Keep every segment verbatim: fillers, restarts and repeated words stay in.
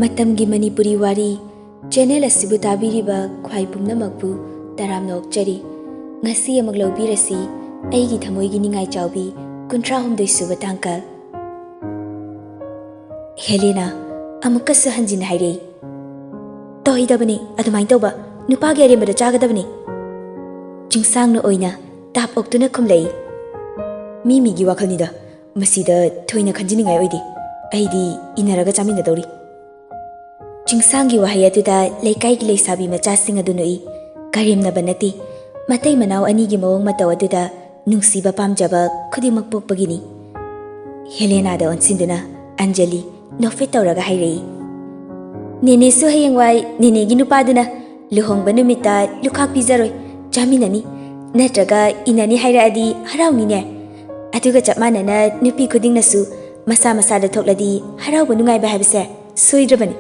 ꯃꯇꯝꯒꯤ ꯃꯅꯤꯄꯨꯔꯤ ꯋꯥꯔꯤ ꯆꯦꯅꯦꯜ ꯑꯁꯤꯕꯨ ꯇꯥꯕꯤꯔꯤꯕ ꯈ꯭ꯋꯥꯏ ꯄꯨꯝꯅꯃꯛꯄꯨ ꯇꯔꯥꯝꯅ ꯑꯣꯛꯆꯔꯤ꯫ ꯉꯁꯤ ꯑꯃꯨꯛ ꯂꯧꯕꯤꯔꯁꯤ ꯑꯩꯒꯤ ꯊꯃꯣꯏꯒꯤ ꯅꯤꯡꯉꯥꯏ ꯆꯥꯎꯕꯤ ꯀꯨꯟꯊ꯭ꯔꯥ ꯍꯨꯝꯗꯣꯏ ꯁꯨꯕ ꯇꯥꯡꯀꯛ꯫ ꯍꯦꯂꯦꯅꯥ ꯑꯃꯨꯛꯀꯁꯨ ꯍꯟꯖꯤꯟꯅ ꯍꯥꯏꯔꯛꯏ, "ꯇꯧꯍꯩꯗꯕꯅꯤ ꯑꯗꯨꯃꯥꯏꯅ ꯇꯧꯕ, ꯅꯨꯄꯥꯒꯤ ꯑꯔꯦꯝꯕꯗ ꯆꯥꯒꯗꯕꯅꯤ꯫" ꯆꯤꯡꯁꯥꯡꯅ ꯑꯣꯏꯅ ꯇꯥꯞ ꯑꯣꯛꯇꯨꯅ ꯈꯨꯝꯂꯛꯏ, "ꯃꯤ ꯃꯤꯒꯤ ꯋꯥꯈꯜꯅꯤꯗ, ꯃꯁꯤꯗ ꯊꯣꯏꯅ ꯈꯟꯖꯤꯟꯅꯤꯡꯉꯥꯏ ꯑꯣꯏꯗꯦ꯫ ꯑꯩꯗꯤ ꯏꯟꯅꯔꯒ ꯆꯥꯃꯤꯟꯅꯗꯧꯔꯤ꯫" ꯆꯤꯡꯁꯥꯡꯒꯤ ꯋꯥꯍꯩ ꯑꯗꯨꯗ ꯂꯩꯀꯥꯏꯒꯤ ꯂꯩꯁꯥꯕꯤ ꯃꯆꯥꯁꯤꯡ ꯑꯗꯨ ꯅꯣꯛꯏ꯫ ꯀꯔꯦꯝꯅꯕ ꯅꯠꯇꯦ, ꯃꯇꯩ ꯃꯅꯥꯎ ꯑꯅꯤꯒꯤ ꯃꯑꯣꯡ ꯃꯇꯧ ꯑꯗꯨꯗ ꯅꯨꯡꯁꯤꯕ ꯄꯥꯝꯖꯕ ꯈꯨꯗꯤꯡꯃꯛ ꯄꯣꯛꯄꯒꯤꯅꯤ꯫ ꯍꯦꯂꯦꯅꯥꯗ ꯑꯣꯟꯁꯤꯟꯗꯨꯅ ꯑꯟꯖꯂꯤ ꯅꯣꯛꯐꯦꯠ ꯇꯧꯔꯒ ꯍꯥꯏꯔꯛꯏ, "ꯅꯦꯅꯦꯁꯨ ꯍꯌꯦꯡꯋꯥꯏ ꯅꯦꯅꯦꯒꯤ ꯅꯨꯄꯥꯗꯨꯅ ꯂꯨꯍꯣꯡꯕ ꯅꯨꯃꯤꯠꯇ ꯂꯨꯈꯥꯛ ꯄꯤꯖꯔꯣꯏ, ꯆꯥꯃꯤꯟꯅꯅꯤ, ꯅꯠꯇ꯭ꯔꯒ ꯏꯟꯅꯅꯤ ꯍꯥꯏꯔꯛꯑꯗꯤ ꯍꯔꯥꯎꯅꯤꯅꯦ꯫ ꯑꯗꯨꯒ ꯆꯞ ꯃꯥꯟꯅꯅ ꯅꯨꯄꯤ ꯈꯨꯗꯤꯡꯅꯁꯨ ꯃꯁꯥ ꯃꯁꯥꯗ ꯊꯣꯛꯂꯗꯤ ꯍꯔꯥꯎꯕ ꯅꯨꯡꯉꯥꯏꯕ ꯍꯥꯏꯕꯁꯦ ꯁꯣꯏꯗ꯭ꯔꯕꯅꯤ꯫"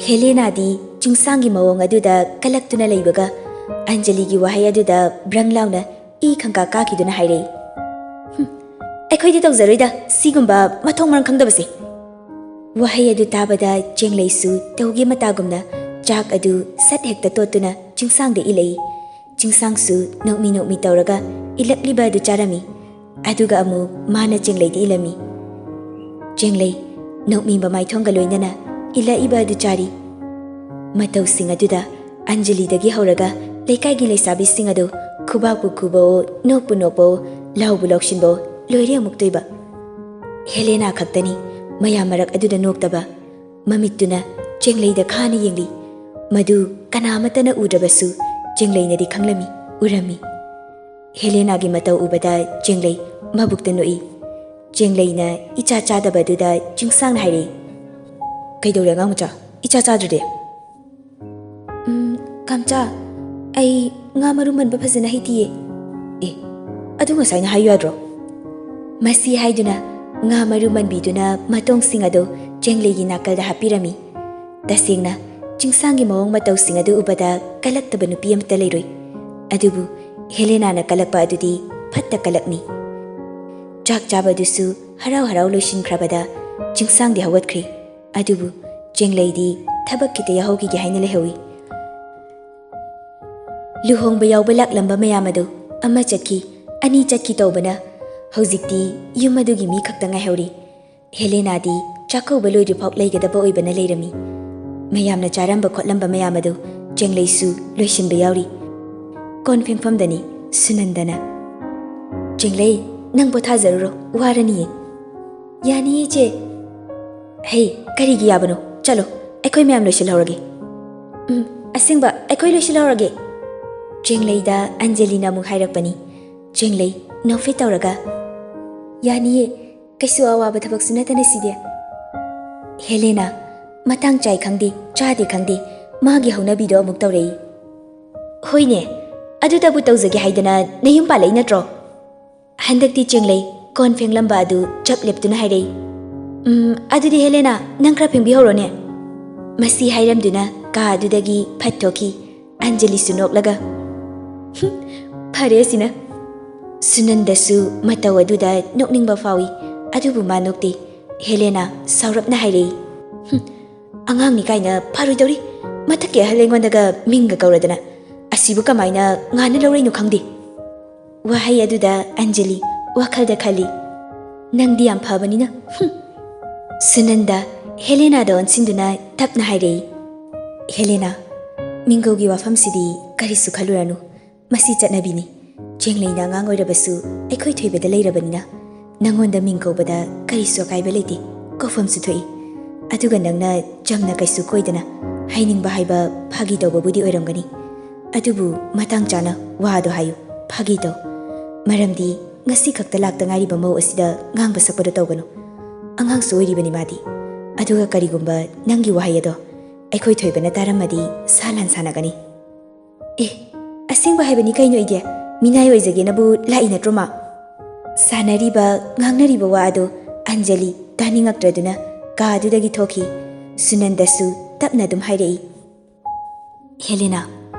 ꯍꯦꯂꯦꯅꯥꯗꯤ ꯆꯤꯡꯁꯥꯡꯒꯤ ꯃꯑꯣꯡ ꯑꯗꯨꯗ ꯀꯂꯛꯇꯨꯅ ꯂꯩꯕꯒ ꯑꯟꯖꯂꯤꯒꯤ ꯋꯥꯍꯩ ꯑꯗꯨꯗ ꯕ꯭ꯔꯪ ꯂꯥꯎꯅ ꯏ ꯈꯪꯀꯥ ꯀꯥꯈꯤꯗꯨꯅ ꯍꯥꯏꯔꯛꯏ, "ꯍꯨꯝ, ꯑꯩꯈꯣꯏꯗꯤ ꯇꯧꯖꯔꯣꯏꯗ ꯁꯤꯒꯨꯝꯕ ꯃꯊꯣꯡ ꯃꯔꯝ ꯈꯪꯗꯕꯁꯦ꯫" ꯋꯥꯍꯩ ꯑꯗꯨ ꯇꯥꯕꯗ ꯆꯦꯡꯂꯩꯁꯨ ꯇꯧꯒꯦ ꯃꯇꯥꯒꯨꯝꯅ ꯆꯥꯛ ꯑꯗꯨ ꯁꯠ ꯍꯦꯛꯇ ꯇꯣꯠꯇꯨꯅ ꯆꯤꯡꯁꯥꯡꯗ ꯏꯜꯂꯛꯏ꯫ ꯆꯤꯡꯁꯥꯡꯁꯨ ꯅꯣꯛꯃꯤ ꯅꯣꯛꯃꯤ ꯇꯧꯔꯒ ꯏꯜꯂꯛꯂꯤꯕ ꯑꯗꯨ ꯆꯥꯔꯝꯃꯤ꯫ ꯑꯗꯨꯒ ꯑꯃꯨꯛ ꯃꯥꯅ ꯆꯦꯡꯂꯩꯗ ꯏꯜꯂꯝꯃꯤ꯫ ꯆꯦꯡꯂꯩ ꯅꯣꯛꯃꯤ ꯃꯃꯥꯏꯊꯣꯡꯒ ꯂꯣꯏꯅꯅ ꯏꯜꯂꯛꯏꯕ ꯑꯗꯨ ꯆꯥꯔꯤ꯫ ꯃꯇꯧꯁꯤꯡ ꯑꯗꯨꯗ ꯑꯟꯖꯂꯤꯗꯒꯤ ꯍꯧꯔꯒ ꯂꯩꯀꯥꯏꯒꯤ ꯂꯩꯁꯥꯕꯤꯁꯤꯡ ꯑꯗꯨ ꯈꯨꯕꯥꯛꯄꯨ ꯈꯨꯕꯑꯣ, ꯅꯣꯛꯄꯨ ꯅꯣꯛꯄꯑꯣ, ꯂꯥꯎꯕꯨ ꯂꯥꯎꯁꯤꯟꯕꯑꯣ, ꯂꯣꯏꯔꯦ ꯑꯃꯨꯛꯇꯣꯏꯕ꯫ ꯍꯦꯂꯦꯅꯥ ꯈꯛꯇꯅꯤ ꯃꯌꯥꯝ ꯃꯔꯛ ꯑꯗꯨꯗ ꯅꯣꯛꯇꯕ꯫ ꯃꯃꯤꯠꯇꯨꯅ ꯆꯦꯡꯂꯩꯗ ꯈꯥꯅ ꯌꯦꯡꯂꯤ꯫ ꯃꯗꯨ ꯀꯅꯥ ꯑꯃꯠꯇꯅ ꯎꯗ꯭ꯔꯕꯁꯨ ꯆꯦꯡꯂꯩꯅꯗꯤ ꯈꯪꯂꯝꯃꯤ, ꯎꯔꯝꯃꯤ꯫ ꯍꯦꯂꯦꯅꯥꯒꯤ ꯃꯇꯧ ꯎꯕꯗ ꯆꯦꯡꯂꯩ ꯃꯕꯨꯛꯇ ꯅꯣꯛꯏ꯫ ꯆꯦꯡꯂꯩꯅ ꯏꯆꯥ ꯆꯥꯗꯕꯗꯨꯗ ꯆꯤꯡꯁꯥꯡꯅ ꯍꯥꯏꯔꯛꯏ, "ꯀꯩꯗꯧꯔꯦ ꯑꯉꯥꯡ ꯃꯆꯥ? ꯏꯆꯥ ꯆꯥꯗ꯭ꯔꯗꯤ?" "ꯎꯝ, ꯀꯥꯝꯆꯥ, ꯑꯩ ꯉꯥ ꯃꯔꯨ ꯃꯟꯕ ꯐꯖꯅ ꯍꯩꯇꯤꯌꯦ꯫" "ꯑꯦ, ꯑꯗꯨ ꯉꯁꯥꯏꯅ ꯍꯥꯏꯌꯨ ꯌꯥꯗ꯭ꯔꯣ?" ꯃꯁꯤ ꯍꯥꯏꯗꯨꯅ ꯉꯥ ꯃꯔꯨ ꯃꯟꯕꯤꯗꯨꯅ ꯃꯇꯣꯡꯁꯤꯡ ꯑꯗꯨ ꯆꯦꯡꯂꯩꯒꯤ ꯅꯥꯀꯜꯗ ꯍꯥꯞꯄꯤꯔꯝꯃꯤ꯫ ꯇꯁꯦꯡꯅ, ꯆꯤꯡꯁꯥꯡꯒꯤ ꯃꯑꯣꯡ ꯃꯇꯧꯁꯤꯡ ꯑꯗꯨ ꯎꯕꯗ ꯀꯜꯂꯛꯇꯕ ꯅꯨꯄꯤ ꯑꯃꯠꯇ ꯂꯩꯔꯣꯏ꯫ ꯑꯗꯨꯕꯨ ꯍꯦꯂꯦꯅꯥꯅ ꯀꯜꯂꯛꯄ ꯑꯗꯨꯗꯤ ꯐꯠꯇ ꯀꯜꯂꯛꯅꯤ꯫ ꯆꯥꯛ ꯆꯥꯕꯗꯨꯁꯨ ꯍꯔꯥꯎ ꯍꯔꯥꯎ ꯂꯣꯏꯁꯤꯟꯈ꯭ꯔꯕꯗ ꯆꯤꯡꯁꯥꯡꯗꯤ ꯍꯧꯒꯠꯈ꯭ꯔꯦ꯫ ꯑꯗꯨꯕꯨ ꯆꯦꯡꯂꯩꯗꯤ ꯊꯕꯛ ꯈꯤꯇ ꯌꯥꯎꯍꯧꯈꯤꯒꯦ ꯍꯥꯏꯅ ꯂꯩꯍꯧꯏ꯫ ꯂꯨꯍꯣꯡꯕ ꯌꯥꯎꯕ ꯂꯥꯛꯂꯝꯕ ꯃꯌꯥꯝ ꯑꯗꯨ ꯑꯃ ꯆꯠꯈꯤ, ꯑꯅꯤ ꯆꯠꯈꯤ ꯇꯧꯕꯅ ꯍꯧꯖꯤꯛꯇꯤ ꯌꯨꯝ ꯑꯗꯨꯒꯤ ꯃꯤ ꯈꯛꯇ ꯉꯥꯏꯍꯧꯔꯤ꯫ ꯍꯦꯂꯦꯅꯥꯗꯤ ꯆꯥꯛꯀꯧꯕ ꯂꯣꯏꯗ꯭ꯔꯤꯐꯥꯎ ꯂꯩꯒꯗꯕ ꯑꯣꯏꯕꯅ ꯂꯩꯔꯝꯃꯤ꯫ ꯃꯌꯥꯝꯅ ꯆꯥꯔꯝꯕ ꯈꯣꯠꯂꯝꯕ ꯃꯌꯥꯝ ꯑꯗꯨ ꯆꯦꯡꯂꯩꯁꯨ ꯂꯣꯏꯁꯤꯟꯕ ꯌꯥꯎꯔꯤ꯫ ꯀꯣꯟ ꯐꯦꯡꯐꯝꯗꯅꯤ ꯁꯨꯅꯟꯗꯅ, "ꯆꯦꯡꯂꯩ, ꯅꯪ ꯄꯣꯊꯥꯖꯔꯨꯔꯣ, ꯋꯥꯔꯅꯤꯌꯦ꯫" "ꯌꯥꯅꯤꯌꯦ, ꯏꯆꯦ꯫" "ꯍꯦ, ꯀꯔꯤꯒꯤ ꯌꯥꯕꯅꯣ? ꯆꯠꯂꯣ, ꯑꯩꯈꯣꯏ ꯃꯌꯥꯝ ꯂꯣꯏꯁꯤꯜꯍꯧꯔꯒꯦ꯫" "ꯎꯝ, ꯑꯁꯦꯡꯕ, ꯑꯩꯈꯣꯏ ꯂꯣꯏꯁꯤꯜꯍꯧꯔꯒꯦ꯫" ꯆꯦꯡꯂꯩꯗ ꯑꯟꯖꯂꯤꯅ ꯑꯃꯨꯛ ꯍꯥꯏꯔꯛꯄꯅꯤ꯫ ꯆꯦꯡꯂꯩ ꯅꯣꯛꯐꯦꯠ ꯇꯧꯔꯒ, "ꯌꯥꯅꯤꯌꯦ, ꯀꯩꯁꯨ ꯑꯋꯥꯕ ꯊꯕꯛꯁꯨ ꯅꯠꯇꯅ ꯁꯤꯗꯤ꯫" ꯍꯦꯂꯦꯅꯥ, ꯃꯇꯥꯡ ꯆꯥꯏ ꯈꯪꯗꯦ, ꯆꯥꯗꯦ ꯈꯪꯗꯦ, ꯃꯥꯒꯤ ꯍꯧꯅꯕꯤꯗꯣ ꯑꯃꯨꯛ ꯇꯧꯔꯛꯏ꯫ "ꯍꯣꯏꯅꯦ, ꯑꯗꯨꯗꯕꯨ ꯇꯧꯖꯒꯦ ꯍꯥꯏꯗꯅ ꯅꯌꯨꯝ ꯄꯥꯜꯂꯛꯏ ꯅꯠꯇ꯭ꯔꯣ?" ꯍꯟꯗꯛꯇꯤ ꯆꯦꯡꯂꯩ ꯀꯣꯟ ꯐꯦꯡꯂꯝꯕ ꯑꯗꯨ ꯆꯞ ꯂꯦꯞꯇꯨꯅ ꯍꯥꯏꯔꯛꯏ꯫ "ꯎꯝ, ꯑꯗꯨꯗꯤ ꯍꯦꯂꯦꯅꯥ, ꯅꯪ ꯈꯔ ꯐꯦꯡꯕꯤꯍꯧꯔꯣꯅꯦ꯫" ꯃꯁꯤ ꯍꯥꯏꯔꯝꯗꯨꯅ ꯀꯥ ꯑꯗꯨꯗꯒꯤ ꯐꯠ ꯊꯣꯛꯈꯤ꯫ ꯑꯟꯖꯂꯤꯁꯨ ꯅꯣꯛꯂꯒ, "ꯍꯨꯝ, ꯐꯔꯦ ꯑꯁꯤꯅ꯫" ꯁꯨꯅꯟꯗꯁꯨ ꯃꯇꯧ ꯑꯗꯨꯗ ꯅꯣꯛꯅꯤꯡꯕ ꯐꯥꯎꯏ, ꯑꯗꯨꯕꯨ ꯃꯥ ꯅꯣꯛꯇꯦ꯫ ꯍꯦꯂꯦꯅꯥ ꯁꯥꯎꯔꯞꯅ ꯍꯥꯏꯔꯛꯏ, "ꯍꯨꯝ, ꯑꯉꯥꯡꯅꯤ ꯀꯥꯏꯅ ꯐꯔꯣꯏꯗꯧꯔꯤ꯫ ꯃꯊꯛꯀꯤ ꯑꯍꯜ ꯑꯩꯉꯣꯟꯗꯒ ꯃꯤꯡꯒ ꯀꯧꯔꯗꯅ꯫ ꯑꯁꯤꯕꯨ ꯀꯃꯥꯏꯅ ꯉꯥꯅ ꯂꯧꯔꯛꯏꯅꯣ ꯈꯪꯗꯦ꯫" ꯋꯥꯍꯩ ꯑꯗꯨꯗ ꯑꯟꯖꯂꯤ ꯋꯥꯈꯜꯗ ꯈꯜꯂꯤ, "ꯅꯪꯗꯤ ꯌꯥꯝ ꯐꯕꯅꯤꯅ, ꯍꯨꯝ꯫" ꯁꯨꯅꯟꯗ ꯍꯦꯂꯦꯅꯥꯗ ꯑꯣꯟꯁꯤꯟꯗꯨꯅ ꯇꯞꯅ ꯍꯥꯏꯔꯛꯏ, "ꯍꯦꯂꯦꯅꯥ, ꯃꯤꯡꯒꯧꯒꯤ ꯋꯥꯐꯝꯁꯤꯗꯤ ꯀꯔꯤꯁꯨ ꯈꯜꯂꯨꯔꯅꯨ꯫ ꯃꯁꯤ ꯆꯠꯅꯕꯤꯅꯤ꯫ ꯆꯦꯡꯂꯩꯅ ꯑꯉꯥꯡ ꯑꯣꯏꯔꯕꯁꯨ ꯑꯩꯈꯣꯏ ꯊꯣꯏꯕꯗ ꯂꯩꯔꯕꯅꯤꯅ ꯅꯉꯣꯟꯗ ꯃꯤꯡ ꯀꯧꯕꯗ ꯀꯔꯤꯁꯨ ꯑꯀꯥꯏꯕ ꯂꯩꯇꯦ, ꯀꯧꯐꯝꯁꯨ ꯊꯣꯛꯏ꯫ ꯑꯗꯨꯒ ꯅꯪꯅ ꯆꯝꯅ ꯀꯩꯁꯨ ꯀꯣꯏꯗꯅ ꯍꯥꯏꯅꯤꯡꯕ ꯍꯥꯏꯕ ꯐꯥꯒꯤ ꯇꯧꯕꯕꯨꯗꯤ ꯑꯣꯏꯔꯝꯒꯅꯤ꯫ ꯑꯗꯨꯕꯨ ꯃꯇꯥꯡ ꯆꯥꯅ ꯋꯥꯗꯣ ꯍꯥꯏꯌꯨ, ꯐꯥꯒꯤ ꯇꯧ꯫ ꯃꯔꯝꯗꯤ ꯉꯁꯤ ꯈꯛꯇ ꯂꯥꯛꯇ ꯉꯥꯏꯔꯤꯕ ꯃꯧ ꯑꯁꯤꯗ ꯉꯥꯡꯕ ꯁꯛꯄꯗꯣ ꯇꯧꯒꯅꯨ꯫ ꯑꯉꯥꯡꯁꯨ ꯑꯣꯏꯔꯤꯕꯅꯤ ꯃꯥꯗꯤ꯫ ꯑꯗꯨꯒ ꯀꯔꯤꯒꯨꯝꯕ ꯅꯪꯒꯤ ꯋꯥꯍꯩ ꯑꯗꯣ ꯑꯩꯈꯣꯏ ꯊꯣꯏꯕꯅ ꯇꯥꯔꯝꯃꯗꯤ ꯁꯥ ꯂꯥꯟ ꯁꯥꯟꯅꯒꯅꯤ꯫" "ꯑꯦ, ꯑꯁꯦꯡꯕ ꯍꯥꯏꯕꯅꯤ ꯀꯩꯅꯣ ꯏꯗꯤ? ꯃꯤꯅꯥꯏ ꯑꯣꯏꯖꯒꯦꯅꯕꯨ ꯂꯥꯛꯏ ꯅꯠꯇ꯭ꯔꯣ ꯃꯥ?" ꯁꯥꯟꯅꯔꯤꯕ, ꯉꯥꯡꯅꯔꯤꯕ ꯋꯥ ꯑꯗꯨ ꯑꯟꯖꯂꯤ ꯇꯥꯅꯤꯡꯉꯛꯇ꯭ꯔꯗꯨꯅ ꯀꯥ ꯑꯗꯨꯗꯒꯤ ꯊꯣꯛꯈꯤ꯫ ꯁꯨꯅꯟꯗꯁꯨ ꯇꯞꯅ ꯑꯗꯨꯝ ꯍꯥꯏꯔꯛꯏ, "ꯍꯦꯂꯦꯅꯥ,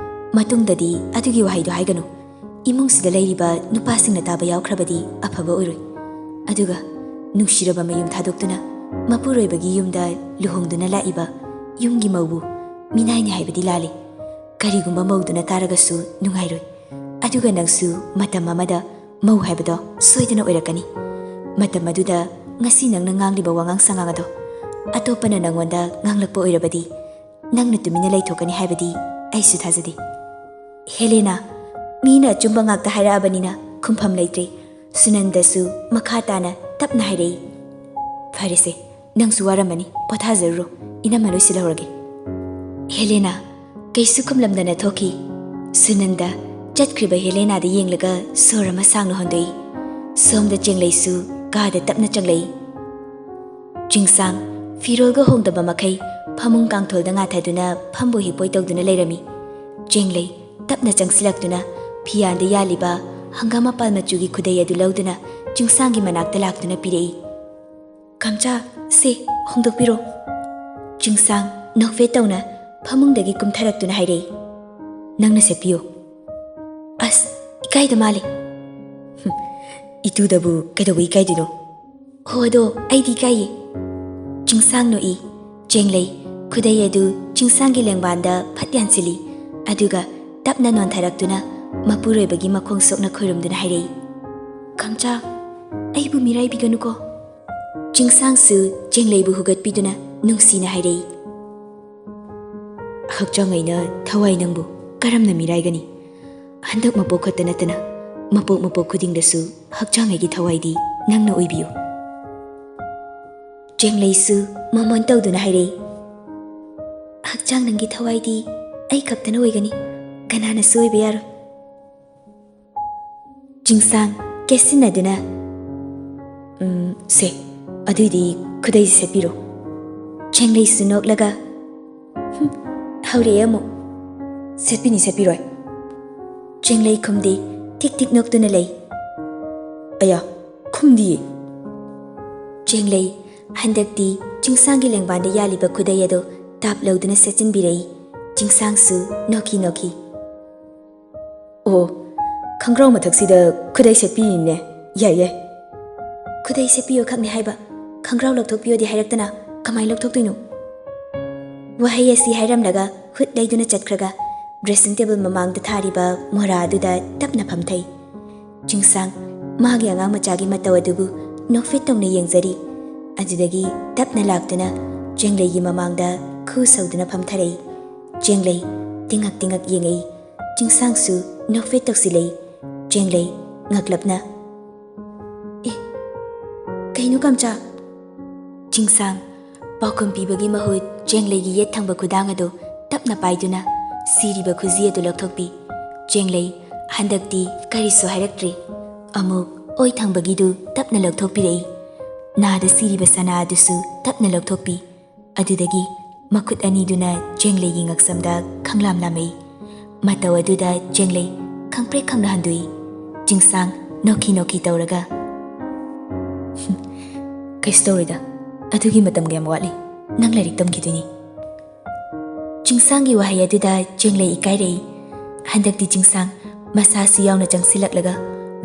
ꯃꯇꯨꯡꯗꯗꯤ ꯑꯗꯨꯒꯤ ꯋꯥꯍꯩꯗꯣ ꯍꯥꯏꯒꯅꯨ꯫ ꯏꯃꯨꯡꯁꯤꯗ ꯂꯩꯔꯤꯕ ꯅꯨꯄꯥꯁꯤꯡꯅ ꯇꯥꯕ ꯌꯥꯎꯈ꯭ꯔꯕꯗꯤ ꯑꯐꯕ ꯑꯣꯏꯔꯣꯏ꯫ ꯑꯗꯨꯒ ꯅꯨꯡꯁꯤꯔꯕ ꯃꯌꯨꯝ ꯊꯥꯗꯣꯛꯇꯨꯅ ꯃꯄꯨꯔꯣꯏꯕꯒꯤ ꯌꯨꯝꯗ ꯂꯨꯍꯣꯡꯗꯨꯅ ꯂꯥꯛꯏꯕ ꯌꯨꯝꯒꯤ ꯃꯧꯕꯨ ꯃꯤꯅꯥꯏꯅꯤ ꯍꯥꯏꯕꯗꯤ ꯂꯥꯜꯂꯤ꯫ ꯀꯔꯤꯒꯨꯝꯕ ꯃꯧꯗꯨꯅ ꯇꯥꯔꯒꯁꯨ ꯅꯨꯡꯉꯥꯏꯔꯣꯏ꯫ ꯑꯗꯨꯒ ꯅꯪꯁꯨ ꯃꯇꯝ ꯑꯃꯗ ꯃꯧ ꯍꯥꯏꯕꯗꯣ ꯁꯣꯏꯗꯅ ꯑꯣꯏꯔꯛꯀꯅꯤ꯫ ꯃꯇꯝ ꯑꯗꯨꯗ ꯉꯁꯤ ꯅꯪꯅ ꯉꯥꯡꯂꯤꯕ ꯋꯥꯉꯥꯡ ꯁꯉꯥꯡ ꯑꯗꯣ ꯑꯇꯣꯞꯄꯅ ꯅꯪꯉꯣꯟꯗ ꯉꯥꯡꯂꯛꯄ ꯑꯣꯏꯔꯕꯗꯤ ꯅꯪꯅ ꯇꯨꯃꯤꯟꯅ ꯂꯩꯊꯣꯛꯀꯅꯤ ꯍꯥꯏꯕꯗꯤ ꯑꯩꯁꯨ ꯊꯥꯖꯗꯦ꯫ ꯍꯦꯂꯦꯅꯥ, ꯃꯤꯅ ꯑꯆꯨꯝꯕ ꯉꯥꯛꯇ ꯍꯥꯏꯔꯛꯑꯕꯅꯤꯅ ꯈꯨꯝꯐꯝ ꯂꯩꯇ꯭ꯔꯦ꯫ ꯁꯨꯅꯟꯗꯁꯨ ꯃꯈꯥ ꯇꯥꯅ ꯇꯞꯅ ꯍꯥꯏꯔꯛꯏ, "ꯐꯔꯦꯁꯦ, ꯅꯪꯁꯨ ꯋꯥꯔꯝꯃꯅꯤ, ꯄꯣꯊꯥꯖꯔꯨꯔꯣ, ꯏꯅꯝꯃ ꯂꯣꯏꯁꯤꯜꯍꯧꯔꯒꯦ꯫" ꯍꯦꯂꯦꯅꯥ ꯀꯩꯁꯨ ꯈꯨꯝꯂꯝꯗꯅ ꯊꯣꯛꯈꯤ꯫ ꯁꯨꯅꯟꯗ ꯆꯠꯈ꯭ꯔꯤꯕ ꯍꯦꯂꯦꯅꯥꯗ ꯌꯦꯡꯂꯒ ꯁꯣꯔ ꯑꯃ ꯁꯥꯡꯅ ꯍꯣꯟꯗꯣꯛꯏ꯫ ꯁꯣꯝꯗ ꯆꯦꯡꯂꯩꯁꯨ ꯀꯥꯗ ꯇꯞꯅ ꯆꯪꯂꯛꯏ꯫ ꯆꯤꯡꯁꯥꯡ ꯐꯤꯔꯣꯜꯒ ꯍꯣꯡꯗꯕ ꯃꯈꯩ ꯐꯃꯨꯡ ꯀꯥꯡꯊꯣꯜꯗ ꯉꯥꯊꯗꯨꯅ ꯐꯝꯕꯣꯏ ꯍꯤꯞꯄꯣꯏ ꯇꯧꯗꯨꯅ ꯂꯩꯔꯝꯃꯤ꯫ ꯆꯦꯡꯂꯩ ꯇꯞꯅ ꯆꯪꯁꯤꯜꯂꯛꯇꯨꯅ ꯐꯤꯌꯥꯟꯗ ꯌꯥꯜꯂꯤꯕ ꯍꯪꯒꯥꯝ ꯃꯄꯥꯜ ꯃꯆꯨꯒꯤ ꯈꯨꯗꯩ ꯑꯗꯨ ꯂꯧꯗꯨꯅ ꯆꯤꯡꯁꯥꯡꯒꯤ ꯃꯅꯥꯛꯇ ꯂꯥꯛꯇꯨꯅ ꯄꯤꯔꯛꯏ꯫ "ꯈꯝꯆꯥ, ꯁꯦ, ꯍꯣꯡꯗꯣꯛꯄꯤꯔꯣ꯫" ꯆꯤꯡꯁꯥꯡ ꯅꯣꯛꯐꯦꯠ ꯇꯧꯅ ꯐꯃꯨꯡꯗꯒꯤ ꯀꯨꯝꯊꯔꯛꯇꯨꯅ ꯍꯥꯏꯔꯛꯏ, "ꯅꯪꯅ ꯁꯦꯠꯄꯤꯌꯨ꯫" "ꯑꯁ, ꯏꯀꯥꯏꯗ ꯃꯥꯜꯂꯤ꯫" "ꯍꯨꯝ, ꯏꯇꯨꯗꯕꯨ ꯀꯩꯗꯧꯕ ꯏꯀꯥꯏꯗꯣꯏꯅꯣ?" "ꯍꯣ, ꯑꯗꯣ ꯑꯩꯗꯤ ꯏꯀꯥꯏꯌꯦ꯫" ꯆꯤꯡꯁꯥꯡ ꯅꯣꯛꯏ꯫ ꯆꯦꯡꯂꯩ ꯈꯨꯗꯩ ꯑꯗꯨ ꯆꯤꯡꯁꯥꯡꯒꯤ ꯂꯦꯡꯕꯥꯟꯗ ꯐꯠ ꯌꯥꯟꯁꯤꯜꯂꯤ꯫ ꯑꯗꯨꯒ ꯇꯞꯅ ꯅꯣꯟꯊꯔꯛꯇꯨꯅ ꯃꯄꯨꯔꯣꯏꯕꯒꯤ ꯃꯈꯣꯡ ꯁꯣꯛꯅ ꯈꯣꯏꯔꯨꯝꯗꯨꯅ ꯍꯥꯏꯔꯛꯏ, "ꯈꯝꯆꯥ, ꯑꯩꯕꯨ ꯃꯤꯔꯥꯏꯕꯤꯒꯅꯨꯀꯣ꯫" ꯆꯤꯡꯁꯥꯡꯁꯨ ꯆꯦꯡꯂꯩꯕꯨ ꯍꯨꯒꯠꯄꯤꯗꯨꯅ ꯅꯨꯡꯁꯤꯅ ꯍꯥꯏꯔꯛꯏ, "ꯍꯛꯆꯥꯡ ꯑꯩꯅ ꯊꯋꯥꯏ ꯅꯪꯕꯨ ꯀꯔꯝꯅ ꯃꯤꯔꯥꯏꯒꯅꯤ? ꯍꯟꯗꯛ ꯃꯄꯣꯛ ꯈꯛꯇ ꯅꯠꯇꯅ ꯃꯄꯣꯛ ꯃꯄꯣꯛ ꯈꯨꯗꯤꯡꯗꯁꯨ ꯍꯛꯆꯥꯡ ꯑꯩꯒꯤ ꯊꯋꯥꯏꯗꯤ ꯅꯪꯅ ꯑꯣꯏꯕꯤꯌꯨ꯫" ꯆꯦꯡꯂꯩꯁꯨ ꯃꯃꯣꯟ ꯇꯧꯗꯨꯅ ꯍꯥꯏꯔꯛꯏ, "ꯍꯛꯆꯥꯡ ꯅꯪꯒꯤ ꯊꯋꯥꯏꯗꯤ ꯑꯩ ꯈꯛꯇꯅ ꯑꯣꯏꯒꯅꯤ, ꯀꯅꯥꯅꯁꯨ ꯑꯣꯏꯕ ꯌꯥꯔꯣꯏ꯫" ꯆꯤꯡꯁꯥꯡ ꯀꯦꯠꯁꯤꯟꯅꯗꯨꯅ, "ꯎꯝ, ꯁꯦ, ꯑꯗꯨꯏꯗꯤ ꯈꯨꯗꯩꯁꯦ ꯁꯦꯠꯄꯤꯔꯣ꯫" ꯆꯦꯡꯂꯩꯁꯨ ꯅꯣꯛꯂꯒ, "ꯍꯨꯝ, ꯍꯧꯔꯛꯑꯦ ꯑꯃꯨꯛ꯫ ꯁꯦꯠꯄꯤꯅꯤ, ꯁꯦꯠꯄꯤꯔꯣꯏ꯫" ꯆꯦꯡꯂꯩ ꯈꯨꯝꯗꯦ, ꯊꯤꯛ ꯊꯤꯛ ꯅꯣꯛꯇꯨꯅ ꯂꯩ꯫ "ꯑꯌꯥ, ꯈꯨꯝꯗꯤꯌꯦ꯫" ꯆꯦꯡꯂꯩ ꯍꯟꯗꯛꯇꯤ ꯆꯤꯡꯁꯥꯡꯒꯤ ꯂꯦꯡꯕꯥꯟꯗ ꯌꯥꯜꯂꯤꯕ ꯈꯨꯗꯩ ꯑꯗꯨ ꯇꯥꯞ ꯂꯧꯗꯨꯅ ꯁꯦꯠꯆꯤꯟꯕꯤꯔꯛꯏ꯫ ꯆꯤꯡꯁꯥꯡꯁꯨ ꯅꯣꯛꯈꯤ ꯅꯣꯛꯈꯤ꯫ "ꯑꯣ, ꯈꯪꯒ꯭ꯔꯥꯎ ꯃꯊꯛꯁꯤꯗ ꯈꯨꯗꯩ ꯁꯦꯠꯄꯤꯔꯤꯅꯦ꯫ ꯌꯥꯏ, ꯌꯥꯏ꯫" "ꯈꯨꯗꯩ ꯁꯦꯠꯄꯤꯌꯣ ꯈꯛꯅꯦ ꯍꯥꯏꯕ꯫ "ꯈꯪꯒ꯭ꯔꯥꯎ ꯂꯧꯊꯣꯛꯄꯤꯌꯣꯗꯤ ꯍꯥꯏꯔꯛꯇꯅ ꯀꯃꯥꯏꯅ ꯂꯧꯊꯣꯛꯇꯣꯏꯅꯣ?" ꯋꯥꯍꯩ ꯑꯁꯤ ꯍꯥꯏꯔꯝꯂꯒ ꯈꯨꯠ ꯂꯩꯗꯨꯅ ꯆꯠꯈ꯭ꯔꯒ dressing table ꯃꯃꯥꯡꯗ ꯊꯥꯔꯤꯕ ꯃꯣꯔꯥ ꯑꯗꯨꯗ ꯇꯞꯅ ꯐꯝꯊꯩ꯫ ꯆꯤꯡꯁꯥꯡ ꯃꯥꯒꯤ ꯑꯉꯥꯡ ꯃꯆꯥꯒꯤ ꯃꯇꯧ ꯑꯗꯨꯕꯨ ꯅꯣꯛꯐꯦꯠ ꯇꯧꯅ ꯌꯦꯡꯖꯔꯤ꯫ ꯑꯗꯨꯗꯒꯤ ꯇꯞꯅ ꯂꯥꯛꯇꯨꯅ ꯆꯦꯡꯂꯩꯒꯤ ꯃꯃꯥꯡꯗ ꯈꯨ ꯁꯧꯗꯨꯅ ꯐꯝꯊꯔꯛꯏ꯫ ꯆꯦꯡꯂꯩ ꯇꯤꯡꯉꯛ ꯇꯤꯡꯉꯛ ꯌꯦꯡꯉꯛꯏ꯫ ꯆꯤꯡꯁꯥꯡꯁꯨ ꯅꯣꯛꯐꯦꯠ ꯇꯧꯁꯤꯜꯂꯛꯏ꯫ ꯆꯦꯡꯂꯩ ꯉꯛꯂꯞꯅ, "ꯑꯦ, ꯀꯩꯅꯣ ꯀꯝꯆꯥ?" ꯆꯤꯡꯁꯥꯡ ꯄꯥꯎꯈꯨꯝ ꯄꯤꯕꯒꯤ ꯃꯍꯨꯠ ꯆꯦꯡꯂꯩꯒꯤ ꯌꯦꯠ ꯊꯪꯕ ꯈꯨꯗꯥꯡ ꯑꯗꯨ ꯇꯞꯅ ꯄꯥꯏꯗꯨꯅ ꯁꯤꯔꯤꯕ ꯈꯨꯖꯤ ꯑꯗꯨ ꯂꯧꯊꯣꯛꯄꯤ꯫ ꯆꯦꯡꯂꯩ ꯍꯟꯗꯛꯇꯤ ꯀꯔꯤꯁꯨ ꯍꯥꯏꯔꯛꯇ꯭ꯔꯦ꯫ ꯑꯃꯨꯛ ꯑꯣꯏ ꯊꯪꯕꯒꯤꯗꯨ ꯇꯞꯅ ꯂꯧꯊꯣꯛꯄꯤꯔꯛꯏ꯫ ꯅꯥꯗ ꯁꯤꯔꯤꯕ ꯁꯅꯥ ꯑꯗꯨꯁꯨ ꯇꯞꯅ ꯂꯧꯊꯣꯛꯄꯤ꯫ ꯑꯗꯨꯗꯒꯤ ꯃꯈꯨꯠ ꯑꯅꯤꯗꯨꯅ ꯆꯦꯡꯂꯩꯒꯤ ꯉꯛꯁꯝꯗ ꯈꯪꯂꯥꯝ ꯂꯥꯝꯃꯛꯏ꯫ ꯃꯇꯧ ꯑꯗꯨꯗ ꯆꯦꯡꯂꯩ ꯈꯪꯄ꯭ꯔꯦꯛ ꯈꯪꯅ ꯍꯟꯗꯣꯛꯏ꯫ ꯆꯤꯡꯁꯥꯡ ꯅꯣꯛꯈꯤ ꯅꯣꯛꯈꯤ ꯇꯧꯔꯒ, "ꯀꯩꯁꯨ ꯇꯧꯔꯣꯏꯗ, ꯑꯗꯨꯒꯤ ꯃꯇꯝꯒ ꯌꯥꯝ ꯋꯥꯠꯂꯤ, ꯅꯪ ꯂꯥꯏꯔꯤꯛ ꯇꯝꯈꯤꯗꯣꯏꯅꯤ꯫" ꯆꯤꯡꯁꯥꯡꯒꯤ ꯋꯥꯍꯩ ꯑꯗꯨꯗ ꯆꯦꯡꯂꯩ ꯏꯀꯥꯏꯔꯛꯏ꯫ ꯍꯟꯗꯛꯇꯤ ꯆꯤꯡꯁꯥꯡ ꯃꯁꯥꯁꯨ ꯌꯥꯎꯅ ꯆꯪꯁꯤꯜꯂꯛꯂꯒ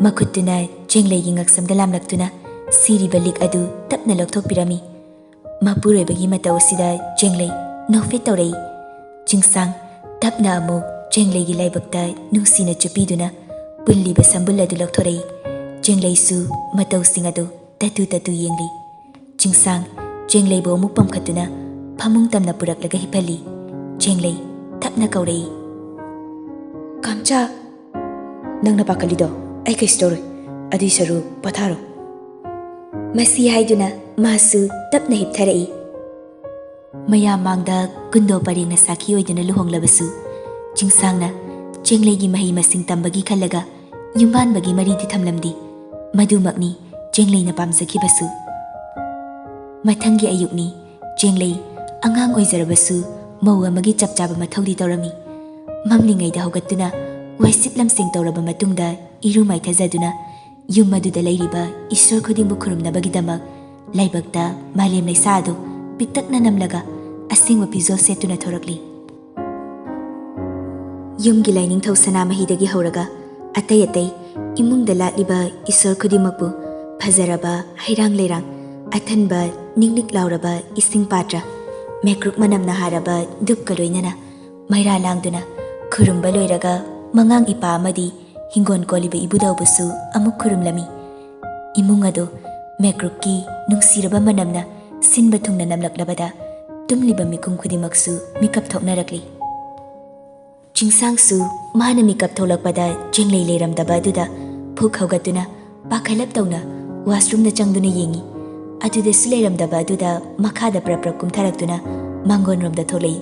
ꯃꯈꯨꯠꯇꯨꯅ ꯆꯦꯡꯂꯩꯒꯤ ꯉꯛꯁꯝꯗ ꯂꯥꯝꯂꯛꯇꯨꯅ ꯁꯤꯔꯤꯕ ꯂꯤꯛ ꯑꯗꯨ ꯇꯞꯅ ꯂꯧꯊꯣꯛꯄꯤꯔꯝꯃꯤ꯫ ꯃꯄꯨꯔꯣꯏꯕꯒꯤ ꯃꯇꯧ ꯑꯁꯤꯗ ꯆꯦꯡꯂꯩ ꯅꯣꯛꯐꯦꯠ ꯇꯧꯔꯛꯏ꯫ ꯆꯤꯡꯁꯥꯡ ꯇꯞꯅ ꯑꯃꯨꯛ ꯆꯦꯡꯂꯩꯒꯤ ꯂꯥꯏꯕꯛꯇ ꯅꯨꯡꯁꯤꯅ ꯆꯨꯞꯄꯤꯗꯨꯅ ꯄꯨꯜꯂꯤꯕ ꯁꯝꯕꯨꯜ ꯑꯗꯨ ꯂꯧꯊꯣꯔꯛꯏ꯫ ꯆꯦꯡꯂꯩꯁꯨ ꯃꯇꯧꯁꯤꯡ ꯑꯗꯨ ꯇꯠꯇꯨ ꯇꯠꯇꯨ ꯌꯦꯡꯂꯤ꯫ ꯆꯤꯡꯁꯥꯡ ꯆꯦꯡꯂꯩꯕꯨ ꯑꯃꯨꯛ ꯄꯝꯈꯠꯇꯨꯅ ꯐꯃꯨꯡ ꯇꯝꯅ ꯄꯨꯔꯛꯂꯒ ꯍꯤꯞꯍꯜꯂꯤ꯫ ꯆꯦꯡꯂꯩ ꯇꯞꯅ ꯀꯧꯔꯛꯏ, "ꯀꯥꯝꯆꯥ!" "ꯅꯪꯅ ꯄꯥꯈꯠꯂꯤꯗꯣ ꯑꯩ ꯀꯩꯁꯨ ꯇꯧꯔꯣꯏ, ꯑꯗꯨꯏ ꯁꯔꯨꯛ ꯄꯣꯊꯥꯔꯣ꯫" ꯃꯁꯤ ꯍꯥꯏꯗꯨꯅ ꯃꯥꯁꯨ ꯇꯞꯅ ꯍꯤꯞꯊꯔꯛꯏ꯫ ꯃꯌꯥꯝ ꯃꯥꯡꯗ ꯀꯨꯟꯗꯣ ꯄꯔꯦꯡꯅ ꯁꯥꯈꯤ ꯑꯣꯏꯗꯨꯅ ꯂꯨꯍꯣꯡꯂꯕꯁꯨ, ꯆꯤꯡꯁꯥꯡꯅ ꯆꯦꯡꯂꯩꯒꯤ ꯃꯍꯩ ꯃꯁꯤꯡ ꯇꯝꯕꯒꯤ ꯈꯜꯂꯒ ꯌꯨꯝꯕꯥꯟꯕꯒꯤ ꯃꯔꯤꯗꯤ ꯊꯝꯂꯝꯗꯦ꯫ ꯃꯗꯨꯃꯛꯅꯤ ꯆꯦꯡꯂꯩꯅ ꯄꯥꯝꯖꯈꯤꯕꯁꯨ꯫ ꯃꯊꯪꯒꯤ ꯑꯌꯨꯛꯅꯤ꯫ ꯆꯦꯡꯂꯩ ꯑꯉꯥꯡ ꯑꯣꯏꯖꯔꯕꯁꯨ ꯃꯧ ꯑꯃꯒꯤ ꯆꯞ ꯆꯥꯕ ꯃꯊꯧꯗꯤ ꯇꯧꯔꯝꯃꯤ꯫ ꯃꯝꯂꯤꯉꯩꯗ ꯍꯧꯒꯠꯇꯨꯅ ꯋꯥꯏꯁꯤꯠ ꯂꯝꯁꯦꯡ ꯇꯧꯔꯕ ꯃꯇꯨꯡꯗ ꯏꯔꯨ ꯃꯥꯏꯊꯖꯗꯨꯅ ꯌꯨꯝ ꯑꯗꯨꯗ ꯂꯩꯔꯤꯕ ꯏꯁꯣꯔ ꯈꯨꯗꯤꯡꯕꯨ ꯈꯨꯔꯨꯝꯅꯕꯒꯤꯗꯃꯛ ꯂꯥꯏꯕꯛꯇ ꯃꯥꯂꯦꯝ ꯂꯩꯁꯥ ꯑꯗꯨ ꯄꯤꯛꯇꯛꯅ ꯅꯝꯂꯒ ꯑꯁꯦꯡꯕ ꯐꯤꯖꯣꯜ ꯁꯦꯠꯇꯨꯅ ꯊꯣꯔꯛꯂꯤ꯫ ꯌꯨꯝꯒꯤ ꯂꯥꯏꯅꯤꯡꯊꯧ ꯁꯅꯥꯃꯍꯤꯗꯒꯤ ꯍꯧꯔꯒ ꯑꯇꯩ ꯑꯇꯩ ꯏꯃꯨꯡꯗ ꯂꯥꯠꯂꯤꯕ ꯏꯁꯣꯔ ꯈꯨꯗꯤꯡꯃꯛꯄꯨ ꯐꯖꯔꯕ ꯍꯩꯔꯥꯡ ꯂꯩꯔꯥꯡ ꯑꯊꯟꯕ ꯅꯤꯛ ꯅꯤꯛ ꯂꯥꯎꯔꯕ ꯏꯁꯤꯡ ꯄꯥꯇ꯭ꯔ, ꯃꯦꯀ꯭ꯔꯨꯛ ꯃꯅꯝꯅ ꯍꯥꯔꯕ ꯙꯨꯞꯀ ꯂꯣꯏꯅꯅ ꯃꯩꯔꯥ ꯂꯥꯡꯗꯨꯅ ꯈꯨꯔꯨꯝꯕ ꯂꯣꯏꯔꯒ, ꯃꯉꯥꯡ ꯏꯄꯥ ꯑꯃꯗꯤ ꯍꯤꯡꯒꯣꯜ ꯀꯣꯜꯂꯤꯕ ꯏꯕꯨꯙꯧꯕꯨꯁꯨ ꯑꯃꯨꯛ ꯈꯨꯔꯨꯝꯂꯝꯃꯤ꯫ ꯏꯃꯨꯡ ꯑꯗꯨ ꯃꯦꯀ꯭ꯔꯨꯛꯀꯤ ꯅꯨꯡꯁꯤꯔꯕ ꯃꯅꯝꯅ ꯁꯤꯟꯕ ꯊꯨꯡꯅ ꯅꯝꯂꯛꯂꯕꯗ, ꯇꯨꯝꯂꯤꯕ ꯃꯤꯀꯨꯝ ꯈꯨꯗꯤꯡꯃꯛꯁꯨ ꯃꯤꯀꯞ ꯊꯣꯛꯅꯔꯛꯂꯤ꯫ ꯆꯤꯡꯁꯥꯡꯁꯨ ꯃꯥꯅ ꯃꯤꯀꯞ ꯊꯣꯛꯂꯛꯄꯗ ꯆꯦꯡꯂꯩ ꯂꯩꯔꯝꯗꯕ ꯑꯗꯨꯗ ꯐꯨꯛ ꯍꯧꯒꯠꯇꯨꯅ ꯄꯥꯈꯠꯂꯞ ꯇꯧꯅ ꯋꯥꯁꯔꯨꯝꯗ ꯆꯪꯗꯨꯅ ꯌꯦꯡꯉꯤ꯫ ꯑꯗꯨꯗꯁꯨ ꯂꯩꯔꯝꯗꯕ ꯑꯗꯨꯗ ꯃꯈꯥꯗ ꯄ꯭ꯔꯞ ꯄ꯭ꯔꯞ ꯀꯨꯝꯊꯔꯛꯇꯨꯅ ꯃꯥꯡꯒꯣꯟꯔꯣꯝꯗ ꯊꯣꯛꯂꯛꯏ꯫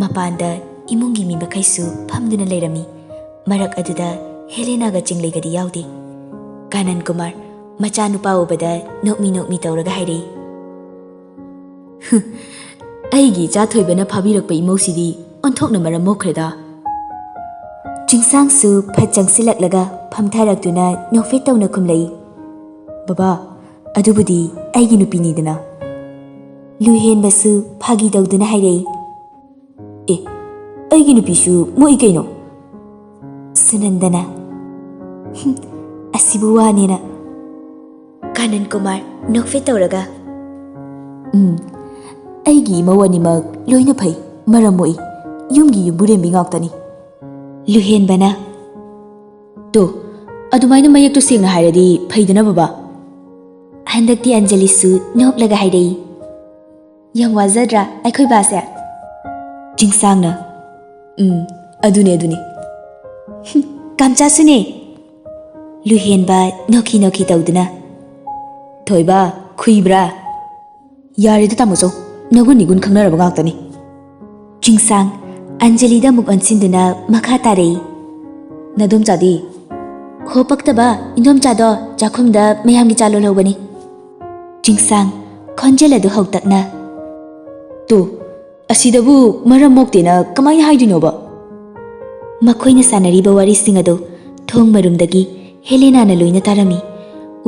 ꯃꯄꯥꯟꯗ ꯏꯃꯨꯡꯒꯤ ꯃꯤ ꯃꯈꯩꯁꯨ ꯐꯝꯗꯨꯅ ꯂꯩꯔꯝꯃꯤ꯫ ꯃꯔꯛ ꯑꯗꯨꯗ ꯍꯦꯂꯦꯅꯥꯒ ꯆꯦꯡꯂꯩꯒꯗꯤ ꯌꯥꯎꯗꯦ꯫ ꯀꯥꯅꯟ ꯀꯨꯃꯥꯔ ꯃꯆꯥꯅꯨꯄꯥ ꯎꯕꯗ ꯅꯣꯛꯃꯤ ꯅꯣꯛꯃꯤ ꯇꯧꯔꯒ ꯍꯥꯏꯔꯛꯏ, "ꯑꯩꯒꯤ ꯏꯆꯥ ꯊꯣꯏꯕꯅ ꯐꯥꯕꯤꯔꯛꯄ ꯏꯃꯧꯁꯤꯗꯤ ꯑꯣꯟꯊꯣꯛꯅ ꯃꯔꯝ ꯃꯣꯛꯈ꯭ꯔꯦꯗ!" ꯆꯤꯡꯁꯥꯡꯁꯨ ꯐꯠ ꯆꯪꯁꯤꯜꯂꯛꯂꯒ ꯐꯝꯊꯔꯛꯇꯨꯅ ꯅꯣꯛꯐꯦꯠ ꯇꯧꯅ ꯈꯨꯝꯂꯛꯏ, "ꯕꯕꯥ, ꯑꯗꯨꯕꯨꯗꯤ ꯑꯩꯒꯤ ꯅꯨꯄꯤꯅꯤꯗꯅ꯫" ꯂꯨꯍꯦꯟꯕꯁꯨ ꯐꯥꯒꯤ ꯇꯧꯗꯨꯅ ꯍꯥꯏꯔꯛꯏ, "ꯑꯦ, ꯑꯩꯒꯤ ꯅꯨꯄꯤꯁꯨ ꯃꯣꯛꯏ ꯀꯩꯅꯣ?" ꯁꯨꯅꯟꯗꯅ, "ꯍꯨꯝ, ꯑꯁꯤꯕꯨ ꯋꯥꯅꯦꯅ?" ꯀꯥꯅꯟ ꯀꯨꯃꯥꯔ ꯅꯣꯛꯐꯦꯠ ꯇꯧꯔꯒ, "ꯎꯝ, ꯑꯩꯒꯤ ꯏꯃꯧ ꯑꯅꯤꯃꯛ ꯂꯣꯏꯅ ꯐꯩ, ꯃꯔꯝ ꯃꯣꯛꯏ, ꯌꯨꯝꯒꯤ ꯌꯨꯝꯕꯨꯔꯦꯝꯕꯤ ꯉꯥꯛꯇꯅꯤ꯫" ꯂꯨꯍꯦꯟꯕꯅ, "ꯇꯣ, ꯑꯗꯨꯃꯥꯏꯅ ꯃꯌꯦꯛꯇꯣ ꯁꯦꯡꯅ ꯍꯥꯏꯔꯗꯤ ꯐꯩꯗꯅ, ꯕꯕꯥ?" ꯍꯟꯗꯛꯇꯤ ꯑꯟꯖꯂꯤꯁꯨ ꯅꯣꯛꯂꯒ ꯍꯥꯏꯔꯛꯏ, "ꯌꯥꯝ ꯋꯥꯖꯗ꯭ꯔꯥ ꯑꯩꯈꯣꯏ ꯕꯥꯁꯦ?" ꯆꯤꯡꯁꯥꯡꯅ, "ꯎꯝ, ꯑꯗꯨꯅꯦ, ꯑꯗꯨꯅꯦ꯫" "ꯍꯨꯝ, ꯀꯥꯝꯆꯥꯁꯨꯅꯦ꯫" ꯂꯨꯍꯦꯟꯕ ꯅꯣꯛꯈꯤ ꯅꯣꯛꯈꯤ ꯇꯧꯗꯨꯅ, "ꯊꯣꯏꯕ, ꯈꯨꯏꯕ꯭ꯔꯥ?" "ꯌꯥꯔꯦꯗ ꯇꯥꯃꯣꯆꯧ, ꯅꯒꯨꯟ ꯏꯒꯨꯟ ꯈꯪꯅꯔꯕ ꯉꯥꯛꯇꯅꯤ꯫" ꯆꯤꯡꯁꯥꯡ ꯑꯟꯖꯂꯤꯗ ꯑꯃꯨꯛ ꯑꯣꯟꯁꯤꯟꯗꯨꯅ ꯃꯈꯥ ꯇꯥꯔꯛꯏ, "ꯅꯗꯣꯝꯆꯥꯗꯤ?" "ꯍꯣ ꯄꯛꯇꯕ, ꯏꯟꯗꯣꯝꯆꯥꯗꯣ ꯆꯥꯛꯈꯨꯝꯗ ꯃꯌꯥꯝꯒꯤ ꯆꯥ ꯂꯣꯜꯍꯧꯕꯅꯤ꯫" ꯆꯤꯡꯁꯥꯡ ꯈꯣꯟꯖꯦꯜ ꯑꯗꯨ ꯍꯧꯇꯛꯅ, "ꯇꯨ, ꯑꯁꯤꯗꯕꯨ ꯃꯔꯝ ꯃꯣꯛꯇꯦꯅ ꯀꯃꯥꯏꯅ ꯍꯥꯏꯗꯣꯏꯅꯣꯕ?" ꯃꯈꯣꯏꯅ ꯁꯥꯟꯅꯔꯤꯕ ꯋꯥꯔꯤꯁꯤꯡ ꯑꯗꯨ ꯊꯣꯡ ꯃꯔꯨꯝꯗꯒꯤ ꯍꯦꯂꯦꯅꯥꯅ ꯂꯣꯏꯅ ꯇꯥꯔꯝꯃꯤ꯫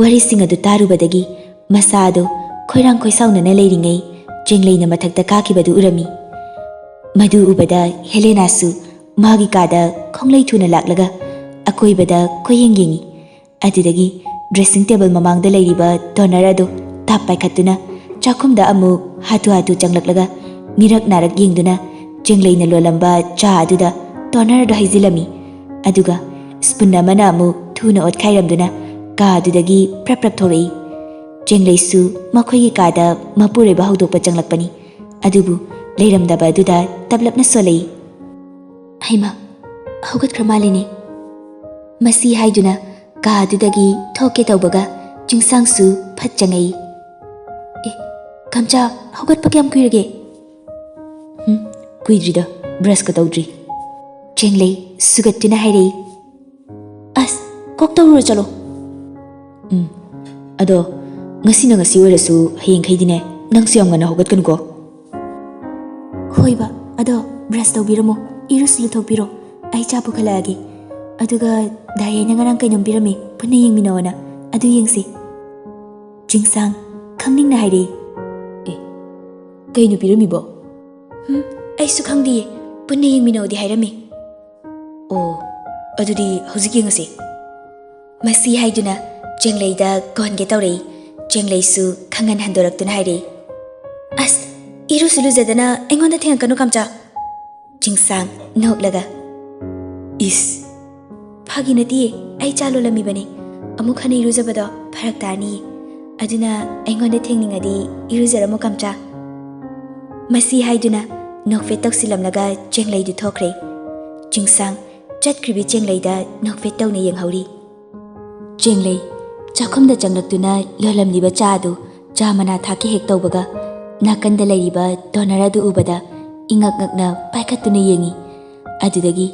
ꯋꯥꯔꯤꯁꯤꯡ ꯑꯗꯨ ꯇꯥꯔꯨꯕꯗꯒꯤ ꯃꯁꯥ ꯑꯗꯨ ꯈꯣꯏꯔꯥꯡ ꯈꯣꯏꯁꯥꯎꯅꯅ ꯂꯩꯔꯤꯉꯩ ꯆꯦꯡꯂꯩꯅ ꯃꯊꯛꯇ ꯀꯥꯈꯤꯕꯗꯨ ꯎꯔꯝꯃꯤ꯫ ꯃꯗꯨ ꯎꯕꯗ ꯍꯦꯂꯦꯅꯥꯁꯨ ꯃꯥꯒꯤ ꯀꯥꯗ ꯈꯣꯡꯂꯩ ꯊꯨꯅ ꯂꯥꯛꯂꯒ ꯑꯀꯣꯏꯕꯗ ꯀꯣꯏꯌꯦꯡ ꯌꯦꯡꯉꯤ꯫ ꯑꯗꯨꯗꯒꯤ ꯗ꯭ꯔꯦꯁꯤꯡ ꯇꯦꯕꯜ ꯃꯃꯥꯡꯗ ꯂꯩꯔꯤꯕ ꯇꯣꯅꯔ ꯑꯗꯨ ꯇꯥꯞ ꯄꯥꯏꯈꯠꯇꯨꯅ ꯆꯥꯛꯈꯨꯝꯗ ꯑꯃꯨꯛ ꯍꯥꯊꯨ ꯍꯥꯊꯨ ꯆꯪꯂꯛꯂꯒ ꯃꯤꯔꯛ ꯅꯥꯔꯛ ꯌꯦꯡꯗꯨꯅ ꯆꯦꯡꯂꯩꯅ ꯂꯣꯜꯂꯝꯕ ꯆꯥ ꯑꯗꯨꯗ ꯇꯣꯅꯔ ꯑꯗꯨ ꯍꯩꯖꯤꯜꯂꯝꯃꯤ꯫ ꯑꯗꯨꯒ ꯁ꯭ꯄꯨꯟ ꯑꯃꯅ ꯑꯃꯨꯛ ꯊꯨꯅ ꯑꯣꯠꯈꯥꯏꯔꯝꯗꯨꯅ ꯀꯥ ꯑꯗꯨꯗꯒꯤ ꯄ꯭ꯔꯞ ꯄ꯭ꯔꯞ ꯊꯣꯔꯛꯏ꯫ ꯆꯦꯡꯂꯩꯁꯨ ꯃꯈꯣꯏꯒꯤ ꯀꯥꯗ ꯃꯄꯨꯔꯣꯏꯕ ꯍꯧꯗꯣꯛꯄ ꯆꯪꯂꯛꯄꯅꯤ꯫ ꯑꯗꯨꯕꯨ ꯂꯩꯔꯝꯗꯕ ꯑꯗꯨꯗ ꯇꯞꯂꯞꯅ ꯁꯣꯜꯂꯛꯏ꯫ "ꯍꯩꯃꯥ, ꯍꯧꯒꯠꯈ꯭ꯔ ꯃꯥꯜꯂꯤꯅꯦ꯫" ꯃꯁꯤ ꯍꯥꯏꯗꯨꯅ ꯀꯥ ꯑꯗꯨꯗꯒꯤ ꯊꯣꯛꯀꯦ ꯇꯧꯕꯒ ꯆꯤꯡꯁꯥꯡꯁꯨ ꯐꯠ ꯆꯪꯉꯛꯏ꯫ "ꯑꯦ, ꯀꯝꯆꯥ, ꯍꯧꯒꯠꯄ ꯀꯌꯥꯝ ꯀꯨꯏꯔꯒꯦ?" "ꯎꯝ, ꯀꯨꯏꯗ꯭ꯔꯤꯗ, ꯕ꯭ꯔꯁꯀ ꯇꯧꯗ꯭ꯔꯤ꯫" ꯆꯦꯡꯂꯩ ꯁꯨꯒꯠꯇꯨꯅ ꯍꯥꯏꯔꯛꯏ꯫ "ꯑꯁ, ꯀꯣꯛ ꯇꯧꯔꯨꯔꯣ ꯆꯠꯂꯣ꯫" "ꯎꯝ, ꯑꯗꯣ ꯉꯁꯤꯅ ꯉꯁꯤ ꯑꯣꯏꯔꯁꯨ ꯍꯌꯦꯡꯈꯩꯗꯤꯅꯦ, ꯅꯪꯁꯨ ꯌꯥꯝ ꯉꯟꯅ ꯍꯧꯒꯠꯀꯅꯨꯀꯣ꯫" "ꯍꯣꯏꯕ, ꯑꯗꯣ ꯕ꯭ꯔꯁ ꯇꯧꯕꯤꯔꯝꯃꯣ, ꯏꯔꯨꯁꯨ ꯂꯨꯊꯣꯛꯄꯤꯔꯣ, ꯑꯩ ꯆꯥ ꯄꯨꯈꯠꯂꯛꯑꯒꯦ꯫ ꯑꯗꯨꯒ ꯗꯥꯏꯌꯥꯏꯅ ꯉꯔꯥꯡ ꯀꯩꯅꯣꯝ ꯄꯤꯔꯝꯃꯤ, ꯄꯨꯟꯅ ꯌꯦꯡꯃꯤꯟꯅꯧꯑꯣꯅ, ꯑꯗꯨ ꯌꯦꯡꯁꯤ꯫" ꯆꯤꯡꯁꯥꯡ ꯈꯪꯅꯤꯡꯅ ꯍꯥꯏꯔꯛꯏ꯫ "ꯑꯦ, ꯀꯩꯅꯣ ꯄꯤꯔꯝꯃꯤꯕꯣ?" "ꯍꯨꯝ, ꯑꯩꯁꯨ ꯈꯪꯗꯤꯌꯦ, ꯄꯨꯟꯅ ꯌꯦꯡꯃꯤꯟꯅꯧꯗꯤ ꯍꯥꯏꯔꯝꯃꯤ꯫" "ꯑꯣ, ꯑꯗꯨꯗꯤ ꯍꯧꯖꯤꯛ ꯌꯦꯡꯉꯁꯤ꯫" ꯃꯁꯤ ꯍꯥꯏꯗꯨꯅ ꯆꯦꯡꯂꯩꯗ ꯀꯣꯟꯒꯦ ꯇꯧꯔꯛꯏ꯫ ꯆꯦꯡꯂꯩꯁꯨ ꯈꯪꯍꯟ ꯍꯟꯗꯣꯔꯛꯇꯨꯅ ꯍꯥꯏꯔꯛꯏ꯫ "ꯑꯁ, ꯏꯔꯨꯁꯨ ꯂꯨꯖꯗꯅ ꯑꯩꯉꯣꯟꯗ ꯊꯦꯡꯉꯛꯀꯅꯨ ꯀꯝꯆꯥ꯫" ꯆꯤꯡꯁꯥꯡ ꯅꯣꯛꯂꯒ, "ꯏꯁ, ꯐꯥꯒꯤ ꯅꯠꯇꯤꯌꯦ, ꯑꯩ ꯆꯥ ꯂꯣꯜꯂꯝꯃꯤꯕꯅꯤ꯫ ꯑꯃꯨꯛ ꯍꯟꯅ ꯏꯔꯨꯖꯕꯗꯣ ꯐꯔꯛ ꯇꯥꯔꯅꯤꯌꯦ꯫ ꯑꯗꯨꯅ ꯑꯩꯉꯣꯟꯗ ꯊꯦꯡꯅꯤꯡꯉꯗꯤ ꯏꯔꯨꯖꯔꯝꯃꯣ ꯀꯝꯆꯥ꯫" ꯃꯁꯤ ꯍꯥꯏꯗꯨꯅ ꯅꯣꯛꯐꯦꯠ ꯇꯧꯁꯤꯜꯂꯝꯂꯒ ꯆꯦꯡꯂꯩꯗꯨ ꯊꯣꯛꯈ꯭ꯔꯦ꯫ ꯆꯤꯡꯁꯥꯡ ꯆꯠꯈ꯭ꯔꯤꯕꯤ ꯆꯦꯡꯂꯩꯗ ꯅꯣꯛꯐꯦꯠ ꯇꯧꯅ ꯌꯦꯡꯍꯧꯔꯤ꯫ ꯆꯦꯡꯂꯩ ꯆꯥꯛꯈꯨꯝꯗ ꯆꯪꯂꯛꯇꯨꯅ ꯂꯣꯜꯂꯝꯂꯤꯕ ꯆꯥ ꯑꯗꯨ ꯆꯥ ꯃꯅꯥ ꯊꯥꯛꯀꯦ ꯍꯦꯛ ꯇꯧꯕꯒ, ꯅꯥꯀꯟꯗ ꯂꯩꯔꯤꯕ ꯇꯣꯅꯔ ꯑꯗꯨ ꯎꯕꯗ ꯏꯉꯛ ꯉꯛꯅ ꯄꯥꯏꯈꯠꯇꯨꯅ ꯌꯦꯡꯉꯤ꯫ ꯑꯗꯨꯗꯒꯤ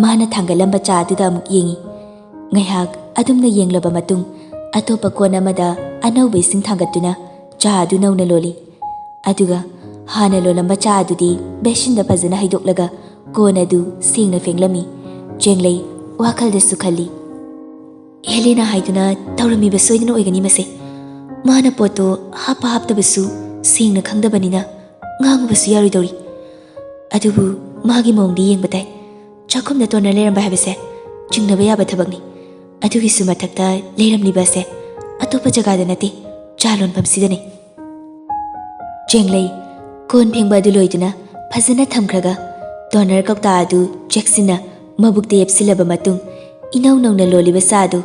ꯃꯥꯅ ꯊꯥꯡꯒꯠꯂꯝꯕ ꯆꯥ ꯑꯗꯨꯗ ꯑꯃꯨꯛ ꯌꯦꯡꯉꯤ꯫ ꯉꯥꯏꯍꯥꯛ ꯑꯗꯨꯝꯅ ꯌꯦꯡꯂꯕ ꯃꯇꯨꯡ, ꯑꯇꯣꯞꯄ ꯀꯣꯟ ꯑꯃꯗ ꯑꯅꯧꯕ ꯏꯁꯤꯡ ꯊꯥꯡꯒꯠꯇꯨꯅ ꯆꯥ ꯑꯗꯨ ꯅꯧꯅ ꯂꯣꯜꯂꯤ꯫ ꯑꯗꯨꯒ ꯍꯥꯟꯅ ꯂꯣꯜꯂꯝꯕ ꯆꯥ ꯑꯗꯨꯗꯤ ꯕꯦꯁꯤꯟꯗ ꯐꯖꯅ ꯍꯩꯗꯣꯛꯂꯒ ꯀꯣꯟ ꯑꯗꯨ ꯁꯦꯡꯅ ꯐꯦꯡꯂꯝꯃꯤ꯫ ꯆꯦꯡꯂꯩ ꯋꯥꯈꯜꯗꯁꯨ ꯈꯜꯂꯤ, "ꯍꯦꯂꯦꯅꯥ ꯍꯥꯏꯗꯨꯅ ꯇꯧꯔꯝꯃꯤꯕ ꯁꯣꯏꯗꯅ ꯑꯣꯏꯒꯅꯤ ꯃꯁꯦ꯫ ꯃꯥꯅ ꯄꯣꯠꯇꯣ ꯍꯥꯞꯄ ꯍꯥꯞꯇꯕꯁꯨ ꯁꯦꯡꯅ ꯈꯪꯗꯕꯅꯤꯅ ꯉꯥꯡꯉꯨꯕꯁꯨ ꯌꯥꯔꯣꯏꯗꯧꯔꯤ꯫ ꯑꯗꯨꯕꯨ ꯃꯥꯒꯤ ꯃꯑꯣꯡꯗꯤ ꯌꯦꯡꯕ ꯇꯥꯏ꯫ ꯆꯥꯛꯈꯨꯝꯗ ꯇꯣꯅꯔ ꯂꯩꯔꯝꯕ ꯍꯥꯏꯕꯁꯦ ꯆꯤꯡꯅꯕ ꯌꯥꯕ ꯊꯕꯛꯅꯤ꯫ ꯑꯗꯨꯒꯤꯁꯨ ꯃꯊꯛꯇ ꯂꯩꯔꯝꯂꯤꯕ ꯑꯁꯦ ꯑꯇꯣꯞꯄ ꯖꯒꯥꯗ ꯅꯠꯇꯦ, ꯆꯥ ꯂꯣꯟꯐꯝꯁꯤꯗꯅꯤ꯫ ꯆꯦꯡꯂꯩ ꯀꯣꯟ ꯐꯦꯡꯕ ꯑꯗꯨ ꯂꯣꯏꯗꯨꯅ ꯐꯖꯅ ꯊꯝꯈ꯭ꯔꯒ ꯇꯣꯅꯔ ꯀꯧꯇꯥ ꯑꯗꯨ ꯆꯦꯛꯁꯤꯟꯅ ꯃꯕꯨꯛꯇ ꯌꯦꯞꯁꯤꯜꯂꯕ ꯃꯇꯨꯡ, ꯏꯅꯧ ꯅꯧꯅ ꯂꯣꯜꯂꯤꯕ ꯆꯥ ꯑꯗꯨ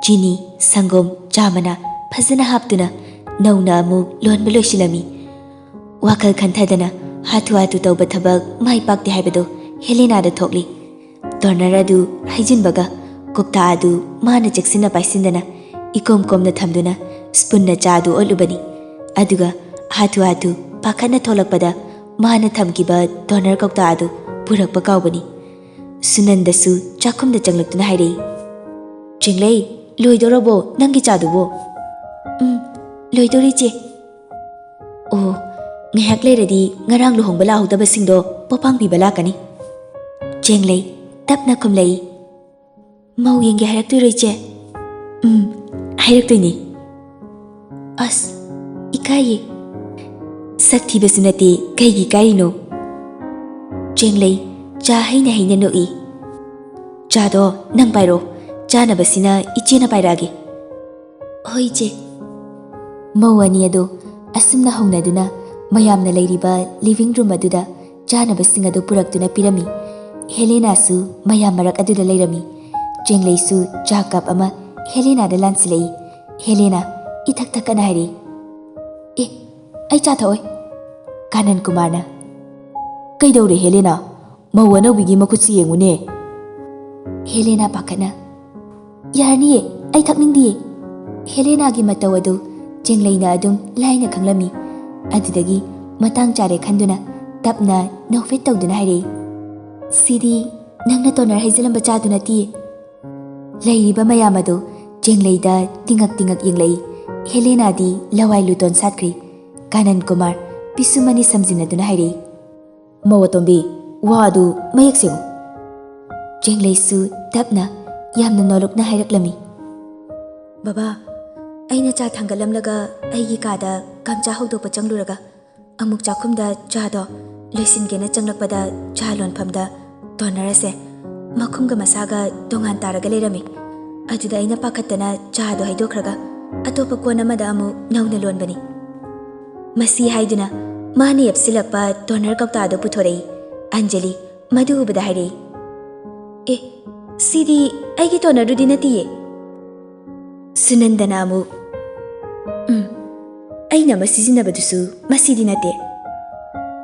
ꯆꯤꯅꯤ, ꯁꯪꯒꯣꯝ, ꯆꯥ ꯃꯅꯥ ꯐꯖꯅ ꯍꯥꯞꯇꯨꯅ ꯅꯧꯅ ꯑꯃꯨꯛ ꯂꯣꯟꯕ ꯂꯣꯏꯁꯤꯜꯂꯝꯃꯤ꯫ ꯋꯥꯈꯜ ꯈꯟꯊꯗꯅ ꯍꯥꯊꯨ ꯍꯥꯊꯨ ꯇꯧꯕ ꯊꯕꯛ ꯃꯥꯏ ꯄꯥꯛꯇꯦ ꯍꯥꯏꯕꯗꯨ ꯍꯦꯂꯦꯅꯥꯗ ꯊꯣꯛꯂꯤ꯫ ꯇꯣꯅꯔ ꯑꯗꯨ ꯍꯩꯖꯤꯟꯕꯒ ꯀꯧꯇꯥ ꯑꯗꯨ ꯃꯥꯅ ꯆꯦꯛꯁꯤꯟꯅ ꯄꯥꯏꯁꯤꯟꯗꯅ ꯏꯀꯣꯝ ꯀꯣꯝꯅ ꯊꯝꯗꯨꯅ ꯁ꯭ꯄꯨꯟꯅ ꯆꯥ ꯑꯗꯨ ꯑꯣꯠꯂꯨꯕꯅꯤ꯫ ꯑꯗꯨꯒ ꯍꯥꯊꯨ ꯍꯥꯊꯨ ꯄꯥꯈꯠꯅ ꯊꯣꯛꯂꯛꯄꯗ ꯃꯥꯅ ꯊꯝꯈꯤꯕ ꯇꯣꯅꯔ ꯀꯧꯇꯥ ꯑꯗꯨ ꯄꯨꯔꯛꯄ ꯀꯥꯎꯕꯅꯤ꯫ ꯁꯨꯅꯟꯗꯁꯨ ꯆꯥꯛꯈꯨꯝꯗ ꯆꯪꯂꯛꯇꯨꯅ ꯍꯥꯏꯔꯛꯏ, "ꯆꯦꯡꯂꯩ, ꯂꯣꯏꯗꯧꯔꯕꯣ ꯅꯪꯒꯤ ꯆꯥꯗꯨꯕꯣ?" "ꯎꯝ, ꯂꯣꯏꯗꯧꯔꯦ ꯏꯆꯦ꯫" "ꯑꯣ, ꯉꯥꯏꯍꯥꯛ ꯂꯩꯔꯗꯤ ꯉꯔꯥꯡ ꯂꯨꯍꯣꯡꯕ ꯂꯥꯛꯍꯧꯗꯕꯁꯤꯡꯗꯣ ꯄꯣꯄꯥꯡ ꯄꯤꯕ ꯂꯥꯛꯀꯅꯤ꯫" ꯆꯦꯡꯂꯩ ꯇꯞꯅ ꯈꯨꯝꯂꯛꯏ, "ꯃꯧ ꯌꯦꯡꯒꯦ ꯍꯥꯏꯔꯛꯇꯣꯏꯔꯣ ꯏꯆꯦ?" "ꯎꯝ, ꯍꯥꯏꯔꯛꯇꯣꯏꯅꯤ꯫" "ꯑꯁ, ꯏꯀꯥꯏꯌꯦ꯫" "ꯁꯛ ꯊꯤꯕꯁꯨ ꯅꯠꯇꯦ, ꯀꯩꯒꯤ ꯏꯀꯥꯏꯔꯤꯅꯣ?" ꯆꯦꯡꯂꯩ ꯆꯥ ꯍꯩꯅ ꯍꯩꯅ ꯅꯣꯛꯏ꯫ "ꯆꯥꯗꯣ ꯅꯪ ꯄꯥꯏꯔꯣ, ꯆꯥꯅꯕꯁꯤꯅ ꯏꯆꯦꯅ ꯄꯥꯏꯔꯛꯑꯒꯦ꯫" "ꯍꯣꯏ ꯏꯆꯦ꯫" ꯃꯧ ꯑꯅꯤ ꯑꯗꯨ ꯑꯁꯨꯝꯅ ꯍꯧꯅꯗꯨꯅ ꯃꯌꯥꯝꯅ ꯂꯩꯔꯤꯕ ꯂꯤꯚꯤꯡ ꯔꯨꯝ ꯑꯗꯨꯗ ꯆꯥꯅꯕꯁꯤꯡ ꯑꯗꯨ ꯄꯨꯔꯛꯇꯨꯅ ꯄꯤꯔꯝꯃꯤ꯫ ꯍꯦꯂꯦꯅꯥꯁꯨ ꯃꯌꯥꯝ ꯃꯔꯛ ꯑꯗꯨꯗ ꯂꯩꯔꯝꯃꯤ꯫ ꯆꯦꯡꯂꯩꯁꯨ ꯆꯥ ꯀꯞ ꯑꯃ ꯍꯦꯂꯦꯅꯥꯗ ꯂꯥꯟꯁꯤꯜꯂꯛꯏ꯫ ꯍꯦꯂꯦꯅꯥ ꯏꯊꯛ ꯊꯛꯀꯠꯅ ꯍꯥꯏꯔꯛꯏ, "ꯑꯦ, ꯑꯩ ꯆꯥ ꯊꯛꯑꯣꯏ꯫" ꯀꯥꯅꯟ ꯀꯨꯃꯥꯔꯅ, "ꯀꯩꯗꯧꯔꯦ ꯍꯦꯂꯦꯅꯥ? ꯃꯧ ꯑꯅꯧꯕꯤꯒꯤ ꯃꯈꯨꯠꯁꯤ ꯌꯦꯡꯉꯨꯅꯦ꯫" ꯍꯦꯂꯦꯅꯥ ꯄꯥꯈꯠꯅ, "ꯌꯥꯔꯅꯤꯌꯦ, ꯑꯩ ꯊꯛꯅꯤꯡꯗꯤꯌꯦ꯫" ꯍꯦꯂꯦꯅꯥꯒꯤ ꯃꯇꯧ ꯑꯗꯨ ꯆꯦꯡꯂꯩꯅ ꯑꯗꯨꯝ ꯂꯥꯏꯅ ꯈꯪꯂꯝꯃꯤ꯫ ꯑꯗꯨꯗꯒꯤ ꯃꯇꯥꯡ ꯆꯥꯔꯦ ꯈꯟꯗꯨꯅ ꯇꯞꯅ ꯅꯣꯛꯐꯦꯠ ꯇꯧꯗꯨꯅ ꯍꯥꯏꯔꯛꯏ, "ꯁꯤꯗꯤ ꯅꯪꯅ ꯇꯣꯅꯔ ꯍꯩꯖꯤꯜꯂꯝꯕ ꯆꯥꯗꯨ ꯅꯠꯇꯤꯌꯦ꯫" ꯂꯩꯔꯤꯕ ꯃꯌꯥꯝ ꯑꯗꯨ ꯆꯦꯡꯂꯩꯗ ꯇꯤꯡꯉꯛ ꯇꯤꯡꯉꯛ ꯌꯦꯡꯂꯛꯏ꯫ ꯍꯦꯂꯦꯅꯥꯗꯤ ꯂꯋꯥꯏ ꯂꯨꯇꯣꯟ ꯁꯥꯠꯈ꯭ꯔꯤ꯫ ꯀꯥꯅꯟ ꯀꯨꯃꯥꯔ ꯄꯤꯁꯨꯝ ꯑꯅꯤ ꯁꯝꯖꯤꯟꯅꯗꯨꯅ ꯍꯥꯏꯔꯛꯏ, "ꯃꯧ ꯑꯇꯣꯝꯕꯤ, ꯋꯥ ꯑꯗꯨ ꯃꯌꯦꯛ ꯁꯦꯡꯉꯨ꯫" ꯆꯦꯡꯂꯩꯁꯨ ꯇꯞꯅ, ꯌꯥꯝꯅ ꯅꯣꯂꯨꯛꯅ ꯍꯥꯏꯔꯛꯂꯝꯃꯤ, "ꯕꯕꯥ, ꯑꯩꯅ ꯆꯥ ꯊꯥꯡꯒꯠꯂꯝꯂꯒ ꯑꯩꯒꯤ ꯀꯥꯗ ꯀꯝꯆꯥ ꯍꯧꯗꯣꯛꯄ ꯆꯪꯂꯨꯔꯒ ꯑꯃꯨꯛ ꯆꯥꯛꯈꯨꯝꯗ ꯆꯥꯗꯣ ꯂꯣꯏꯁꯤꯟꯒꯦꯅ ꯆꯪꯂꯛꯄꯗ ꯆꯥ ꯂꯣꯟꯐꯝꯗ ꯇꯣꯅꯔ ꯑꯁꯦ ꯃꯈꯨꯝꯒ ꯃꯁꯥꯒ ꯇꯣꯉꯥꯟ ꯇꯥꯔꯒ ꯂꯩꯔꯝꯃꯤ꯫ ꯑꯗꯨꯗ ꯑꯩꯅ ꯄꯥꯈꯠꯇꯅ ꯆꯥꯗꯣ ꯍꯩꯗꯣꯛꯈ꯭ꯔꯒ ꯑꯇꯣꯞꯄ ꯀꯣꯟ ꯑꯃꯗ ꯑꯃꯨꯛ ꯅꯧꯅ ꯂꯣꯟꯕꯅꯤ꯫ ꯃꯁꯤ ꯍꯥꯏꯗꯨꯅ ꯃꯥꯅ ꯌꯦꯞꯁꯤꯜꯂꯛꯄ ꯇꯣꯅꯔ ꯀꯧꯇꯥꯗꯨ ꯄꯨꯊꯣꯔꯛꯏ꯫ ꯑꯟꯖꯂꯤ ꯃꯗꯨ ꯎꯕꯗ ꯍꯥꯏꯔꯛꯏ, "ꯑꯦ, ꯁꯤꯗꯤ ꯑꯩꯒꯤ ꯇꯣꯅꯔꯗꯨꯗꯤ ꯅꯠꯇꯤꯌꯦ?" ꯁꯨꯅꯟꯗꯅ ꯑꯃꯨꯛ, "ꯎꯝ, ꯑꯩꯅ ꯑꯃ ꯁꯤꯖꯤꯟꯅꯕꯗꯨꯁꯨ ꯃꯁꯤꯗꯤ ꯅꯠꯇꯦ꯫"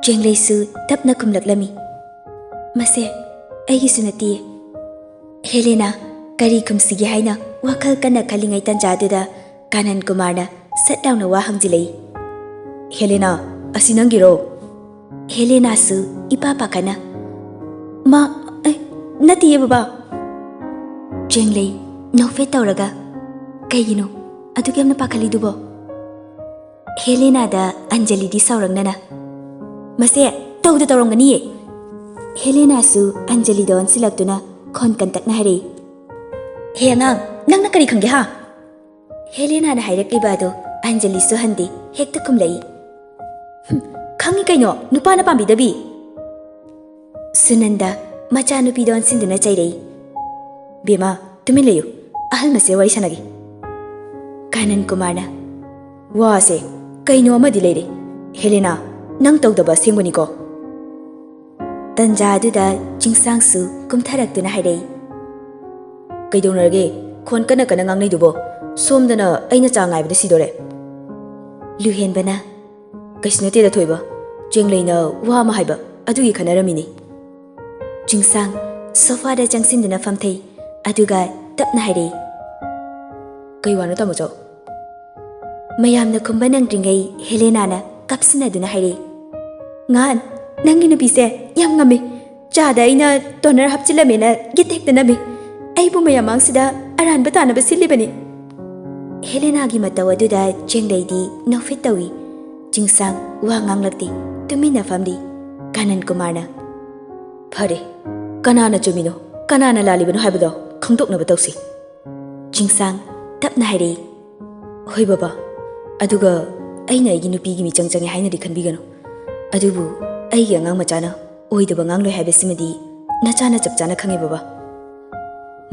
ꯆꯦꯡꯂꯩꯁꯨ ꯇꯞꯅ ꯈꯨꯝꯂꯛꯂꯝꯃꯤ, "ꯃꯁꯦ ꯑꯩꯒꯤꯁꯨ ꯅꯠꯇꯤꯌꯦ꯫" ꯍꯦꯂꯦꯅꯥ ꯀꯔꯤ ꯈꯨꯝꯁꯤꯒꯦ ꯍꯥꯏꯅ ꯋꯥꯈꯜ ꯀꯟꯅ ꯈꯜꯂꯤꯉꯩ ꯇꯟꯖꯥꯗꯨꯗ ꯀꯥꯅꯟ ꯀꯨꯃꯥꯔꯅ ꯁꯠ ꯂꯥꯎꯅ ꯋꯥ ꯍꯪꯖꯤꯜꯂꯛꯏ꯫ "ꯍꯦꯂꯦꯅꯥ, ꯑꯁꯤ ꯅꯪꯒꯤꯔꯣ?" ꯍꯦꯂꯦꯅꯥꯁꯨ ꯏꯄꯥ ꯄꯥꯈꯠꯅ, "ꯃꯥ, ꯑꯦ, ꯅꯠꯇꯤꯌꯦ ꯕꯕꯥ꯫" ꯆꯦꯡꯂꯩ ꯅꯣꯛꯐꯦꯠ ꯇꯧꯔꯒ, "ꯀꯩꯒꯤꯅꯣ ꯑꯗꯨꯛ ꯌꯥꯝꯅ ꯄꯥꯈꯠꯂꯤꯗꯨꯕꯣ?" ꯍꯦꯂꯦꯅꯥꯗ ꯑꯟꯖꯂꯤꯗꯤ ꯁꯥꯎꯔꯛꯅꯅ, "ꯃꯁꯦ ꯇꯧꯗ ꯇꯧꯔꯝꯒꯅꯤꯌꯦ꯫" ꯍꯦꯂꯦꯅꯥꯁꯨ ꯑꯟꯖꯂꯤꯗ ꯑꯣꯟꯁꯤꯜꯂꯛꯇꯨꯅ ꯈꯣꯟ ꯀꯟꯇꯛꯅ ꯍꯥꯏꯔꯛꯏ, "ꯍꯦ ꯑꯉꯥꯡ, ꯅꯪꯅ ꯀꯔꯤ ꯈꯪꯒꯦ ꯍꯥ?" ꯍꯦꯂꯦꯅꯥꯅ ꯍꯥꯏꯔꯛꯂꯤꯕ ꯑꯗꯨ ꯑꯟꯖꯂꯤꯁꯨ ꯍꯟꯗꯦ, ꯍꯦꯛꯇ ꯈꯨꯝꯂꯛꯏ, "ꯍꯨꯝ, ꯈꯪꯉꯤ ꯀꯩꯅꯣ, ꯅꯨꯄꯥꯅ ꯄꯥꯝꯕꯤꯗꯕꯤ꯫" ꯁꯨꯅꯟꯗ ꯃꯆꯥꯅꯨꯄꯤꯗ ꯑꯣꯟꯁꯤꯟꯗꯨꯅ ꯆꯩꯔꯛꯏ, "ꯕꯦꯃꯥ, ꯇꯨꯃꯤꯟ ꯂꯩꯌꯨ, ꯑꯍꯜ ꯃꯁꯦꯜ ꯋꯥꯔꯤ ꯁꯥꯟꯅꯒꯦ꯫" ꯀꯥꯅꯟ ꯀꯨꯃꯥꯔꯅ, "ꯋꯥꯁꯦ ꯀꯩꯅꯣ ꯑꯃꯗꯤ ꯂꯩꯔꯦ꯫ ꯍꯦꯂꯦꯅꯥ, ꯅꯪ ꯇꯧꯗꯕ ꯑꯁꯦꯡꯕꯅꯤꯀꯣ?" ꯇꯟꯖꯥ ꯑꯗꯨꯗ ꯆꯤꯡꯁꯥꯡꯁꯨ ꯀꯨꯝꯊꯔꯛꯇꯨꯅ ꯍꯥꯏꯔꯛꯏ, "ꯀꯩꯗꯧꯅꯔꯒꯦ? ꯈꯣꯟ ꯀꯟꯅ ꯀꯟꯅ ꯉꯥꯡꯅꯩꯗꯨꯕꯣ? ꯁꯣꯝꯗꯅ ꯑꯩꯅ ꯆꯥ ꯉꯥꯏꯕꯗ ꯁꯤꯗꯣꯔꯦ꯫" ꯂꯨꯍꯦꯟꯕꯅ, "ꯀꯩꯁꯨ ꯅꯠꯇꯦꯗ ꯊꯣꯏꯕ, ꯆꯦꯡꯂꯩꯅ ꯋꯥ ꯑꯃ ꯍꯥꯏꯕ ꯑꯗꯨꯒꯤ ꯈꯟꯅꯔꯝꯃꯤꯅꯤ꯫" ꯆꯤꯡꯁꯥꯡ ꯁꯣꯐꯥꯗ ꯆꯪꯁꯤꯟꯗꯨꯅ ꯐꯝꯊꯩ, ꯑꯗꯨꯒ ꯇꯞꯅ ꯍꯥꯏꯔꯛꯏ, "ꯀꯩ ꯋꯥꯅꯣ ꯇꯥꯃꯣꯆꯧ?" ꯃꯌꯥꯝꯅ ꯈꯨꯝꯕ ꯅꯪꯗ꯭ꯔꯤꯉꯩ ꯍꯦꯂꯦꯅꯥꯅ ꯀꯞꯁꯤꯟꯅꯗꯨꯅ ꯍꯥꯏꯔꯛꯏ, "ꯉꯍꯥꯟ ꯅꯪꯒꯤ ꯅꯨꯄꯤꯁꯦ ꯌꯥꯝ ꯉꯝꯃꯤ꯫ ꯆꯥꯗ ꯑꯩꯅ ꯇꯣꯅꯔ ꯍꯥꯞꯆꯤꯜꯂꯝꯃꯦꯅ ꯒꯤꯠ ꯍꯦꯛꯇ ꯅꯝꯃꯤ꯫ ꯑꯩꯕꯨ ꯃꯌꯥꯝ ꯃꯥꯡꯁꯤꯗ ꯑꯔꯥꯟꯕ ꯇꯥꯅꯕ ꯁꯤꯜꯂꯤꯕꯅꯤ꯫" ꯍꯦꯂꯦꯅꯥꯒꯤ ꯃꯇꯧ ꯑꯗꯨꯗ ꯆꯦꯡꯂꯩꯗꯤ ꯅꯣꯛꯐꯦꯠ ꯇꯧꯏ꯫ ꯆꯤꯡꯁꯥꯡ ꯋꯥ ꯉꯥꯡꯂꯛꯇꯦ, ꯇꯨꯃꯤꯟꯅ ꯐꯝꯂꯤ꯫ ꯀꯥꯅꯟ ꯀꯨꯃꯥꯔꯅ, "ꯐꯔꯦ, ꯀꯅꯥꯅ ꯆꯨꯝꯃꯤꯅꯣ, ꯀꯅꯥꯅ ꯂꯥꯜꯂꯤꯕꯅꯣ ꯍꯥꯏꯕꯗꯣ ꯈꯪꯗꯣꯛꯅꯕ ꯇꯧꯁꯤ꯫" ꯆꯤꯡꯁꯥꯡ ꯇꯞꯅ ꯍꯥꯏꯔꯛꯏ, "ꯍꯣꯏ ꯕꯕꯥ, ꯑꯗꯨꯒ ꯑꯩꯅ ꯑꯩꯒꯤ ꯅꯨꯄꯤꯒꯤ ꯃꯤꯆꯪ ꯆꯪꯉꯦ ꯍꯥꯏꯅꯗꯤ ꯈꯟꯕꯤꯒꯅꯨ꯫ ꯑꯗꯨꯕꯨ ꯑꯩꯒꯤ ꯑꯉꯥꯡ ꯃꯆꯥꯅ ꯑꯣꯏꯗꯕ ꯉꯥꯡꯂꯣꯏ ꯍꯥꯏꯕꯁꯤꯃꯗꯤ ꯅꯆꯥꯅ ꯆꯞ ꯆꯥꯅ ꯈꯪꯉꯦ ꯕꯕꯥ꯫"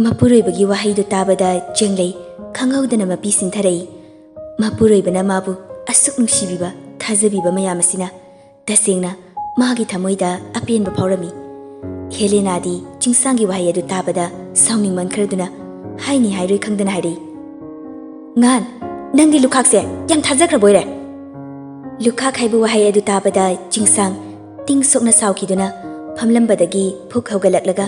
ꯃꯄꯨꯔꯣꯏꯕꯒꯤ ꯋꯥꯍꯩꯗꯨ ꯇꯥꯕꯗ ꯆꯦꯡꯂꯩ ꯈꯪꯍꯧꯗꯅ ꯃꯄꯤ ꯁꯤꯟꯊꯔꯛꯏ꯫ ꯃꯄꯨꯔꯣꯏꯕꯅ ꯃꯥꯕꯨ ꯑꯁꯨꯛ ꯅꯨꯡꯁꯤꯕꯤꯕ, ꯊꯥꯖꯕꯤꯕ ꯃꯌꯥꯝ ꯑꯁꯤꯅ ꯇꯁꯦꯡꯅ ꯃꯥꯒꯤ ꯊꯃꯣꯏꯗ ꯑꯄꯦꯟꯕ ꯐꯥꯎꯔꯝꯃꯤ꯫ ꯍꯦꯂꯦꯅꯥꯗꯤ ꯆꯤꯡꯁꯥꯡꯒꯤ ꯋꯥꯍꯩ ꯑꯗꯨ ꯇꯥꯕꯗ ꯁꯥꯎꯅꯤꯡꯃꯟꯈ꯭ꯔꯗꯨꯅ ꯍꯥꯏꯅꯤ ꯍꯥꯏꯔꯣꯏ ꯈꯪꯗꯅ ꯍꯥꯏꯔꯛꯏ, "ꯉꯥꯟ, ꯅꯪꯗꯤ ꯂꯨꯈꯥꯛꯁꯦ ꯌꯥꯝ ꯊꯥꯖꯈ꯭ꯔꯕ ꯑꯣꯏꯔꯦ!" ꯂꯨꯈꯥꯛ ꯍꯥꯏꯕ ꯋꯥꯍꯩ ꯑꯗꯨ ꯇꯥꯕꯗ ꯆꯤꯡꯁꯥꯡ ꯇꯤꯡ ꯁꯣꯛꯅ ꯁꯥꯎꯈꯤꯗꯨꯅ ꯐꯝꯂꯝꯕꯗꯒꯤ ꯐꯨꯛ ꯍꯧꯒꯠꯂꯛꯂꯒ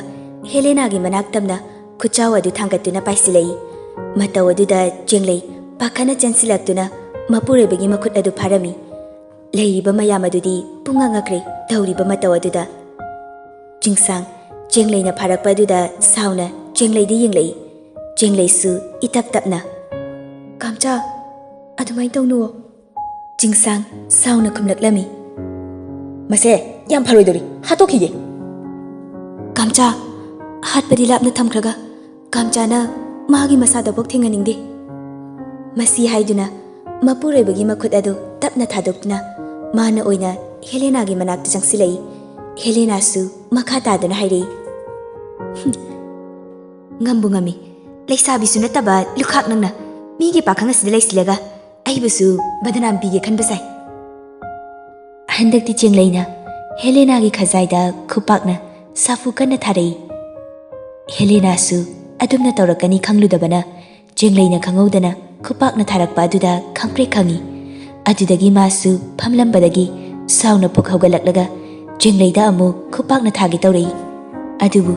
ꯍꯦꯂꯦꯅꯥꯒꯤ ꯃꯅꯥꯛ ꯇꯝꯅ ꯈꯨꯠꯆꯥꯎ ꯑꯗꯨ ꯊꯥꯡꯒꯠꯇꯨꯅ ꯄꯥꯏꯁꯤꯜꯂꯛꯏ꯫ ꯃꯇꯧ ꯑꯗꯨꯗ ꯆꯦꯡꯂꯩ ꯄꯥꯈꯠꯅ ꯆꯦꯟꯁꯤꯜꯂꯛꯇꯨꯅ ꯃꯄꯨꯔꯣꯏꯕꯒꯤ ꯃꯈꯨꯠ ꯑꯗꯨ ꯐꯥꯔꯝꯃꯤ꯫ ꯂꯩꯔꯤꯕ ꯃꯌꯥꯝ ꯑꯗꯨꯗꯤ ꯄꯨꯡꯉꯛ ꯉꯛꯈ꯭ꯔꯦ ꯇꯧꯔꯤꯕ ꯃꯇꯧ ꯑꯗꯨꯗ꯫ ꯆꯤꯡꯁꯥꯡ ꯆꯦꯡꯂꯩꯅ ꯐꯥꯔꯛꯄ ꯑꯗꯨꯗ ꯁꯥꯎꯅ ꯆꯦꯡꯂꯩꯗ ꯌꯦꯡꯂꯛꯏ꯫ ꯆꯦꯡꯂꯩꯁꯨ ꯏꯇꯞ ꯇꯞꯅ, "ꯀꯥꯝꯆꯥ, ꯑꯗꯨꯃꯥꯏꯅ ꯇꯧꯅꯨꯋꯣ꯫" ꯆꯤꯡꯁꯥꯡ ꯁꯥꯎꯅ ꯈꯨꯝꯂꯛꯂꯝꯃꯤ, "ꯃꯁꯦ ꯌꯥꯝ ꯐꯔꯣꯏꯗꯧꯔꯤ, ꯍꯥꯠꯇꯣꯛꯈꯤꯒꯦ꯫" ꯀꯥꯝꯆꯥ, ꯍꯥꯠꯄꯗꯤ ꯂꯥꯞꯅ ꯊꯝꯈ꯭ꯔꯒ ꯀꯥꯝꯆꯥꯅ ꯃꯥꯒꯤ ꯃꯁꯥꯗꯐꯥꯎ ꯊꯦꯡꯍꯟꯅꯤꯡꯗꯦ꯫ ꯃꯁꯤ ꯍꯥꯏꯗꯨꯅ ꯃꯄꯨꯔꯣꯏꯕꯒꯤ ꯃꯈꯨꯠ ꯑꯗꯨ ꯇꯞꯅ ꯊꯥꯗꯣꯛꯇꯨꯅ ꯃꯥꯅ ꯑꯣꯏꯅ ꯍꯦꯂꯦꯅꯥꯒꯤ ꯃꯅꯥꯛꯇ ꯆꯪꯁꯤꯜꯂꯛꯏ꯫ ꯍꯦꯂꯦꯅꯥꯁꯨ ꯃꯈꯥ ꯇꯥꯗꯨꯅ ꯍꯥꯏꯔꯛꯏ, "ꯍꯨꯝ, ꯉꯝꯕꯨ ꯉꯝꯃꯤ꯫ ꯂꯩꯁꯥꯕꯤꯁꯨ ꯅꯠꯇꯕ ꯂꯨꯈꯥꯛ ꯅꯪꯅ ꯃꯤꯒꯤ ꯄꯥꯈꯪ ꯑꯁꯤꯗ ꯂꯩꯁꯤꯜꯂꯒ ꯑꯩꯕꯨꯁꯨ ꯕꯗꯅꯥꯝ ꯄꯤꯒꯦ ꯈꯟꯕ ꯁꯥꯏ꯫" ꯍꯟꯗꯛꯇꯤ ꯆꯦꯡꯂꯩꯅ ꯍꯦꯂꯦꯅꯥꯒꯤ ꯈꯖꯥꯏꯗ ꯈꯨꯄꯥꯛꯅ ꯁꯥꯐꯨ ꯀꯟꯅ ꯊꯥꯔꯛꯏ꯫ ꯍꯦꯂꯦꯅꯥꯁꯨ ꯑꯗꯨꯝꯅ ꯇꯧꯔꯛꯀꯅꯤ ꯈꯪꯂꯨꯗꯕꯅ ꯆꯦꯡꯂꯩꯅ ꯈꯪꯍꯧꯗꯅ ꯈꯨꯄꯥꯛꯅ ꯊꯥꯔꯛꯄ ꯑꯗꯨꯗ ꯈꯪꯄ꯭ꯔꯦꯛ ꯈꯪꯉꯤ꯫ ꯑꯗꯨꯗꯒꯤ ꯃꯥꯁꯨ ꯐꯝꯂꯝꯕꯗꯒꯤ ꯁꯥꯎꯅ ꯄꯨꯛ ꯍꯧꯒꯠꯂꯛꯂꯒ ꯆꯦꯡꯂꯩꯗ ꯑꯃꯨꯛ ꯈꯨꯄꯥꯛꯅ ꯊꯥꯒꯦ ꯇꯧꯔꯛꯏ꯫ ꯑꯗꯨꯕꯨ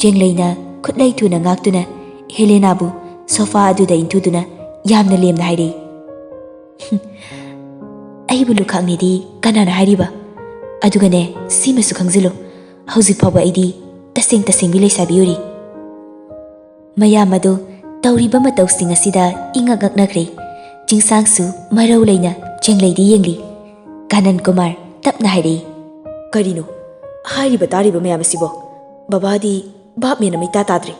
ꯆꯦꯡꯂꯩꯅ ꯈꯨꯠꯂꯩ ꯊꯨꯅ ꯉꯥꯛꯇꯨꯅ ꯍꯦꯂꯦꯅꯥꯕꯨ ꯁꯣꯐꯥ ꯑꯗꯨꯗ ꯏꯟꯊꯨꯗꯨꯅ ꯌꯥꯝꯅ ꯂꯦꯝꯅ ꯍꯥꯏꯔꯛꯏ, "ꯑꯩꯕꯨ ꯂꯨꯈꯥꯛꯅꯦꯗꯤ ꯀꯅꯥꯅ ꯍꯥꯏꯔꯤꯕ? ꯑꯗꯨꯒꯅꯦ, ꯁꯤꯃꯁꯨ ꯈꯪꯖꯤꯜꯂꯨ, ꯍꯧꯖꯤꯛ ꯐꯥꯎꯕ ꯑꯩꯗꯤ ꯇꯁꯦꯡ ꯇꯁꯦꯡꯕꯤ ꯂꯩꯁꯥꯕꯤ ꯑꯣꯏꯔꯤ꯫" ꯃꯌꯥꯝ ꯑꯗꯨ ꯇꯧꯔꯤꯕ ꯃꯇꯧꯁꯤꯡ ꯑꯁꯤꯗ ꯏꯉꯛ ꯉꯛꯅꯈ꯭ꯔꯦ꯫ ꯆꯤꯡꯁꯥꯡꯁꯨ ꯃꯔꯧ ꯂꯩꯅ ꯆꯦꯡꯂꯩꯗꯤ ꯌꯦꯡꯂꯤ꯫ ꯀꯥꯅꯟ ꯀꯨꯃꯥꯔ ꯇꯞꯅ ꯍꯥꯏꯔꯛꯏ, "ꯀꯔꯤꯅꯣ ꯍꯥꯏꯔꯤꯕ ꯇꯥꯔꯤꯕ ꯃꯌꯥꯝ ꯑꯁꯤꯕꯣ? ꯕꯕꯥꯗꯤ ꯚꯥꯞ ꯃꯦꯟ ꯑꯃ ꯏꯇꯥ ꯇꯥꯗ꯭ꯔꯦ꯫"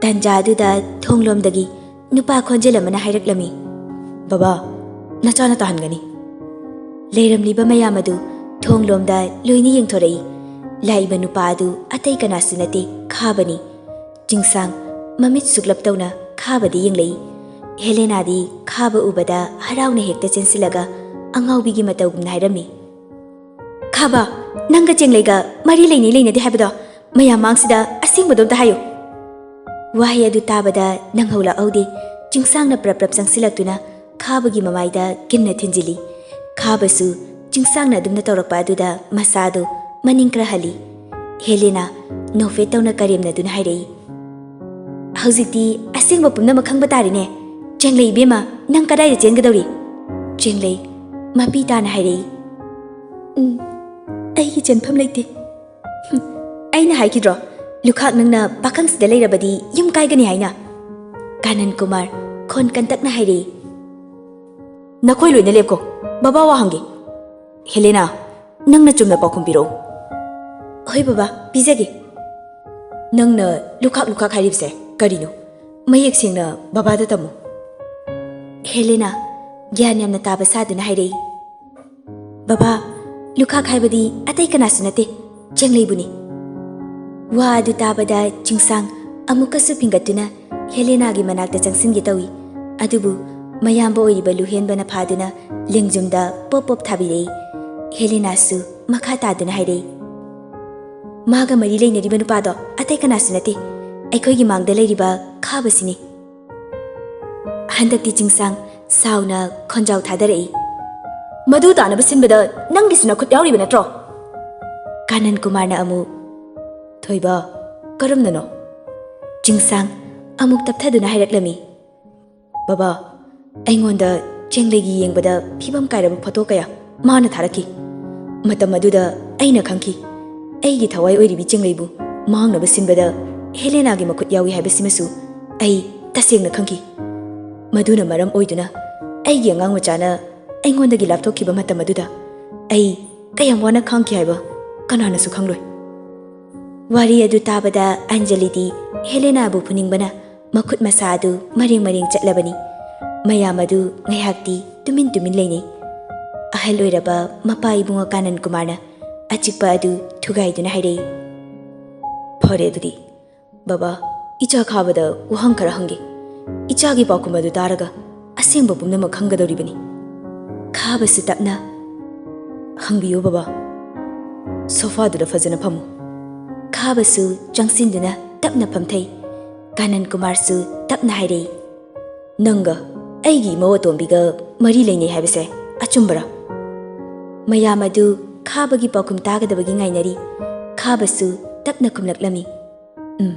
ꯇꯟꯖꯥ ꯑꯗꯨꯗ ꯊꯣꯡꯂꯣꯝꯗꯒꯤ ꯅꯨꯄꯥ ꯈꯣꯟꯖꯦꯜ ꯑꯃꯅ ꯍꯥꯏꯔꯛꯂꯝꯃꯤ, "ꯕꯕꯥ, ꯅꯆꯥꯅ ꯇꯥꯍꯟꯒꯅꯤ꯫" ꯂꯩꯔꯝꯂꯤꯕ ꯃꯌꯥꯝ ꯑꯗꯨ ꯊꯣꯡꯂꯣꯝꯗ ꯂꯣꯏꯅ ꯌꯦꯡꯊꯣꯔꯛꯏ꯫ ꯂꯥꯛꯏꯕ ꯅꯨꯄꯥ ꯑꯗꯨ ꯑꯇꯩ ꯀꯅꯥꯁꯨ ꯅꯠꯇꯦ, ꯈꯥꯕꯅꯤ꯫ ꯆꯤꯡꯁꯥꯡ ꯃꯃꯤꯠ ꯁꯨꯛꯂꯞ ꯇꯧꯅ ꯈꯥꯕꯗ ꯌꯦꯡꯂꯛꯏ꯫ ꯍꯦꯂꯦꯅꯥꯗꯤ ꯈꯥꯕ ꯎꯕꯗ ꯍꯔꯥꯎꯅ ꯍꯦꯛꯇ ꯆꯦꯟꯁꯤꯜꯂꯒ ꯑꯉꯥꯎꯕꯤꯒꯤ ꯃꯇꯧꯒꯨꯝꯅ ꯍꯥꯏꯔꯝꯃꯤ, "ꯈꯥꯕ, ꯅꯪꯒ ꯆꯦꯡꯂꯩꯒ ꯃꯔꯤ ꯂꯩꯅꯩ ꯂꯩꯅꯗꯦ ꯍꯥꯏꯕꯗꯣ ꯃꯌꯥꯝ ꯃꯥꯡꯁꯤꯗ ꯑꯁꯦꯡꯕꯗꯣ ꯑꯝꯇ ꯍꯥꯏꯌꯨ!" ꯋꯥꯍꯩ ꯑꯗꯨ ꯇꯥꯕꯗ ꯅꯪꯍꯧꯂꯛꯍꯧꯗꯦ꯫ ꯆꯤꯡꯁꯥꯡꯅ ꯄ꯭ꯔꯞ ꯄ꯭ꯔꯞ ꯆꯪꯁꯤꯜꯂꯛꯇꯨꯅ ꯈꯥꯕꯒꯤ ꯃꯃꯥꯏꯗ ꯀꯤꯟꯅ ꯊꯤꯟꯖꯤꯜꯂꯤ꯫ ꯈꯥꯕꯁꯨ ꯆꯤꯡꯁꯥꯡꯅ ꯑꯗꯨꯝꯅ ꯇꯧꯔꯛꯄ ꯑꯗꯨꯗ ꯃꯁꯥꯗꯨ ꯃꯅꯤꯡ ꯈꯔ ꯍꯜꯂꯤ꯫ ꯍꯦꯂꯦꯅꯥ ꯅꯣꯛꯐꯦꯠ ꯇꯧꯅ ꯀꯔꯦꯝꯅꯗꯨꯅ ꯍꯥꯏꯔꯛꯏ, "ꯍꯧꯖꯤꯛꯇꯤ ꯑꯁꯦꯡꯕ ꯄꯨꯝꯅꯃꯛ ꯈꯪꯕ ꯇꯥꯔꯦꯅꯦ꯫ ꯆꯦꯡꯂꯩ ꯏꯕꯦꯝꯃ, ꯅꯪ ꯀꯗꯥꯏꯗ ꯆꯦꯟꯒꯗꯧꯔꯤ?" ꯆꯦꯡꯂꯩ ꯃꯄꯤ ꯇꯥꯅ ꯍꯥꯏꯔꯛꯏ, "ꯎꯝ, ꯑꯩꯒꯤ ꯆꯦꯟꯐꯝ ꯂꯩꯇꯦ꯫ ꯍꯨꯝ, ꯑꯩꯅ ꯍꯥꯏꯈꯤꯗ꯭ꯔꯣ, ꯂꯨꯈꯥꯛ ꯅꯪꯅ ꯄꯥꯈꯪꯁꯤꯗ ꯂꯩꯔꯕꯗꯤ ꯌꯨꯝ ꯀꯥꯏꯒꯅꯤ ꯍꯥꯏꯅ?" ꯀꯥꯅꯟ ꯀꯨꯃꯥꯔ ꯈꯣꯟ ꯀꯟꯇꯛꯅ ꯍꯥꯏꯔꯛꯏ, "ꯅꯈꯣꯏ ꯂꯣꯏꯅ ꯂꯦꯞꯀꯣ, ꯕꯕꯥ ꯋꯥ ꯍꯪꯒꯦ꯫ ꯍꯦꯂꯦꯅꯥ, ꯅꯪꯅ ꯆꯨꯝꯅ ꯄꯥꯎꯈꯨꯝ ꯄꯤꯔꯛꯎ꯫" "ꯍꯣꯏ ꯕꯕꯥ, ꯄꯤꯖꯒꯦ꯫" "ꯅꯪꯅ ꯂꯨꯈꯥꯛ ꯂꯨꯈꯥꯛ ꯍꯥꯏꯔꯤꯕꯁꯦ ꯀꯔꯤꯅꯣ? ꯃꯌꯦꯛ ꯁꯦꯡꯅ ꯕꯕꯥꯗ ꯇꯝꯃꯨ꯫" ꯍꯦꯂꯦꯅꯥ ꯒ꯭ꯌꯥꯟ ꯌꯥꯝꯅ ꯇꯥꯕ ꯁꯥꯗꯨꯅ ꯍꯥꯏꯔꯛꯏ, "ꯕꯕꯥ, ꯂꯨꯈꯥꯛ ꯍꯥꯏꯕꯗꯤ ꯑꯇꯩ ꯀꯅꯥꯁꯨ ꯅꯠꯇꯦ, ꯆꯦꯡꯂꯩꯕꯨꯅꯤ꯫" ꯋꯥ ꯑꯗꯨ ꯇꯥꯕꯗ ꯆꯤꯡꯁꯥꯡ ꯑꯃꯨꯛꯀꯁꯨ ꯐꯤꯡꯒꯠꯇꯨꯅ ꯍꯦꯂꯦꯅꯥꯒꯤ ꯃꯅꯥꯛꯇ ꯆꯪꯁꯤꯟꯒꯦ ꯇꯧꯏ꯫ ꯑꯗꯨꯕꯨ ꯃꯌꯥꯝꯕ ꯑꯣꯏꯔꯤꯕ ꯂꯨꯍꯦꯟꯕꯅ ꯐꯥꯗꯨꯅ ꯂꯦꯡꯖꯨꯝꯗ ꯄꯣꯞ ꯄꯣꯞ ꯊꯥꯕꯤꯔꯛꯏ꯫ ꯍꯦꯂꯦꯅꯥꯁꯨ ꯃꯈꯥ ꯇꯥꯗꯨꯅ ꯍꯥꯏꯔꯛꯏ, "ꯃꯥꯒ ꯃꯔꯤ ꯂꯩꯅꯔꯤꯕ ꯅꯨꯄꯥꯗꯣ ꯑꯇꯩ ꯀꯅꯥꯁꯨ ꯅꯠꯇꯦ, ꯑꯩꯈꯣꯏꯒꯤ ꯃꯥꯡꯗ ꯂꯩꯔꯤꯕ ꯈꯥꯕꯁꯤꯅꯤ꯫" ꯍꯟꯗꯛꯇꯤ ꯆꯤꯡꯁꯥꯡ ꯁꯥꯎꯅ ꯈꯣꯟꯖꯥꯎ ꯊꯥꯗꯔꯛꯏ, "ꯃꯗꯨ ꯇꯥꯅꯕ ꯁꯤꯟꯕꯗ ꯅꯪꯒꯤꯁꯨ ꯅꯈꯨꯠ ꯌꯥꯎꯔꯤꯕ ꯅꯠꯇ꯭ꯔꯣ?" ꯀꯥꯅꯟ ꯀꯨꯃꯥꯔꯅ ꯑꯃꯨꯛ, "ꯊꯣꯏꯕ, ꯀꯔꯝꯅꯅꯣ?" ꯆꯤꯡꯁꯥꯡ ꯑꯃꯨꯛ ꯇꯞꯊꯗꯨꯅ ꯍꯥꯏꯔꯛꯂꯝꯃꯤ, "ꯕꯕꯥ, ꯑꯩꯉꯣꯟꯗ ꯆꯦꯡꯂꯩꯒꯤ ꯌꯦꯡꯕꯗ ꯐꯤꯕꯝ ꯀꯥꯏꯔꯕ ꯐꯣꯇꯣ ꯀꯌꯥ ꯃꯥꯅ ꯊꯥꯔꯛꯈꯤ꯫ ꯃꯇꯝ ꯑꯗꯨꯗ ꯑꯩꯅ ꯈꯪꯈꯤ, ꯑꯩꯒꯤ ꯊꯋꯥꯏ ꯑꯣꯏꯔꯤꯕꯤ ꯆꯦꯡꯂꯩꯕꯨ ꯃꯥꯡꯅꯕ ꯁꯤꯟꯕꯗ ꯍꯦꯂꯦꯅꯥꯒꯤ ꯃꯈꯨꯠ ꯌꯥꯎꯏ ꯍꯥꯏꯕꯁꯤꯃꯁꯨ ꯑꯩ ꯇꯁꯦꯡꯅ ꯈꯪꯈꯤ꯫ ꯃꯗꯨꯅ ꯃꯔꯝ ꯑꯣꯏꯗꯨꯅ ꯑꯩꯒꯤ ꯑꯉꯥꯡ ꯃꯆꯥꯅ ꯑꯩꯉꯣꯟꯗꯒꯤ ꯂꯥꯞꯊꯣꯛꯈꯤꯕ ꯃꯇꯝ ꯑꯗꯨꯗ ꯑꯩ ꯀꯌꯥꯝ ꯋꯥꯅ ꯈꯥꯡꯈꯤ ꯍꯥꯏꯕ ꯀꯅꯥꯅꯁꯨ ꯈꯪꯂꯣꯏ꯫" ꯋꯥꯔꯤ ꯑꯗꯨ ꯇꯥꯕꯗ ꯑꯟꯖꯂꯤꯗꯤ ꯍꯦꯂꯦꯅꯥꯕꯨ ꯐꯨꯅꯤꯡꯕꯅ ꯃꯈꯨꯠ ꯃꯁꯥ ꯑꯗꯨ ꯃꯔꯦꯡ ꯃꯔꯦꯡ ꯆꯠꯂꯕꯅꯤ꯫ ꯃꯌꯥꯝ ꯑꯗꯨ ꯉꯥꯏꯍꯥꯛꯇꯤ ꯇꯨꯃꯤꯟ ꯇꯨꯃꯤꯟ ꯂꯩꯅꯩ꯫ ꯑꯍꯜ ꯑꯣꯏꯔꯕ ꯃꯄꯥ ꯏꯕꯨꯡꯉꯣ ꯀꯥꯅꯟ ꯀꯨꯃꯥꯔꯅ ꯑꯆꯤꯛꯄ ꯑꯗꯨ ꯊꯨꯒꯥꯏꯗꯨꯅ ꯍꯥꯏꯔꯛꯏ, "ꯐꯔꯦ ꯑꯗꯨꯗꯤ, ꯕꯕꯥ, ꯏꯆꯥ ꯈꯥꯕꯗ ꯋꯥꯍꯪ ꯈꯔ ꯍꯪꯒꯦ꯫ ꯏꯆꯥꯒꯤ ꯄꯥꯎꯈꯨꯝ ꯑꯗꯨ ꯇꯥꯔꯒ ꯑꯁꯦꯡꯕ ꯄꯨꯝꯅꯃꯛ ꯈꯪꯒꯗꯧꯔꯤꯕꯅꯤ꯫ ꯈꯥꯕꯁꯨ ꯇꯞꯅ, "ꯍꯪꯕꯤꯌꯨ ꯕꯕꯥ꯫ ꯁꯣꯐꯥꯗꯨꯗ ꯐꯖꯅ ꯐꯝꯃꯨ꯫" ꯈꯥꯕꯁꯨ ꯆꯪꯁꯤꯟꯗꯨꯅ ꯇꯞꯅ ꯐꯝꯊꯩ꯫ ꯀꯥꯅꯟ ꯀꯨꯃꯥꯔꯁꯨ ꯇꯞꯅ ꯍꯥꯏꯔꯛꯏ, "ꯅꯪꯒ ꯑꯩꯒꯤ ꯏꯃꯧ ꯑꯇꯣꯝꯕꯤꯒ ꯃꯔꯤ ꯂꯩꯅꯩ ꯍꯥꯏꯕꯁꯦ ꯑꯆꯨꯝꯕꯔꯥ?" ꯃꯌꯥꯝ ꯑꯗꯨ ꯈꯥꯕꯒꯤ ꯄꯥꯎꯈꯨꯝ ꯇꯥꯒꯗꯕꯒꯤ ꯉꯥꯏꯅꯔꯤ꯫ ꯈꯥꯕꯁꯨ ꯇꯞꯅ ꯈꯨꯝꯂꯛꯂꯝꯃꯤ, "ꯎꯝ,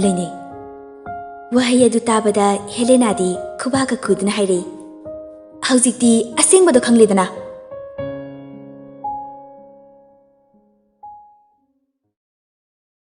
ꯂꯩꯅꯩ꯫" ꯋꯥꯍꯩ ꯑꯗꯨ ꯇꯥꯕꯗ ꯍꯦꯂꯦꯅꯥꯗꯤ ꯈꯨꯕꯥꯛꯀ ꯈꯨꯗꯨꯅ ꯍꯥꯏꯔꯛꯏ, "ꯍꯧꯖꯤꯛꯇꯤ ꯑꯁꯦꯡꯕꯗꯣ ꯈꯪꯂꯦꯗꯅ?"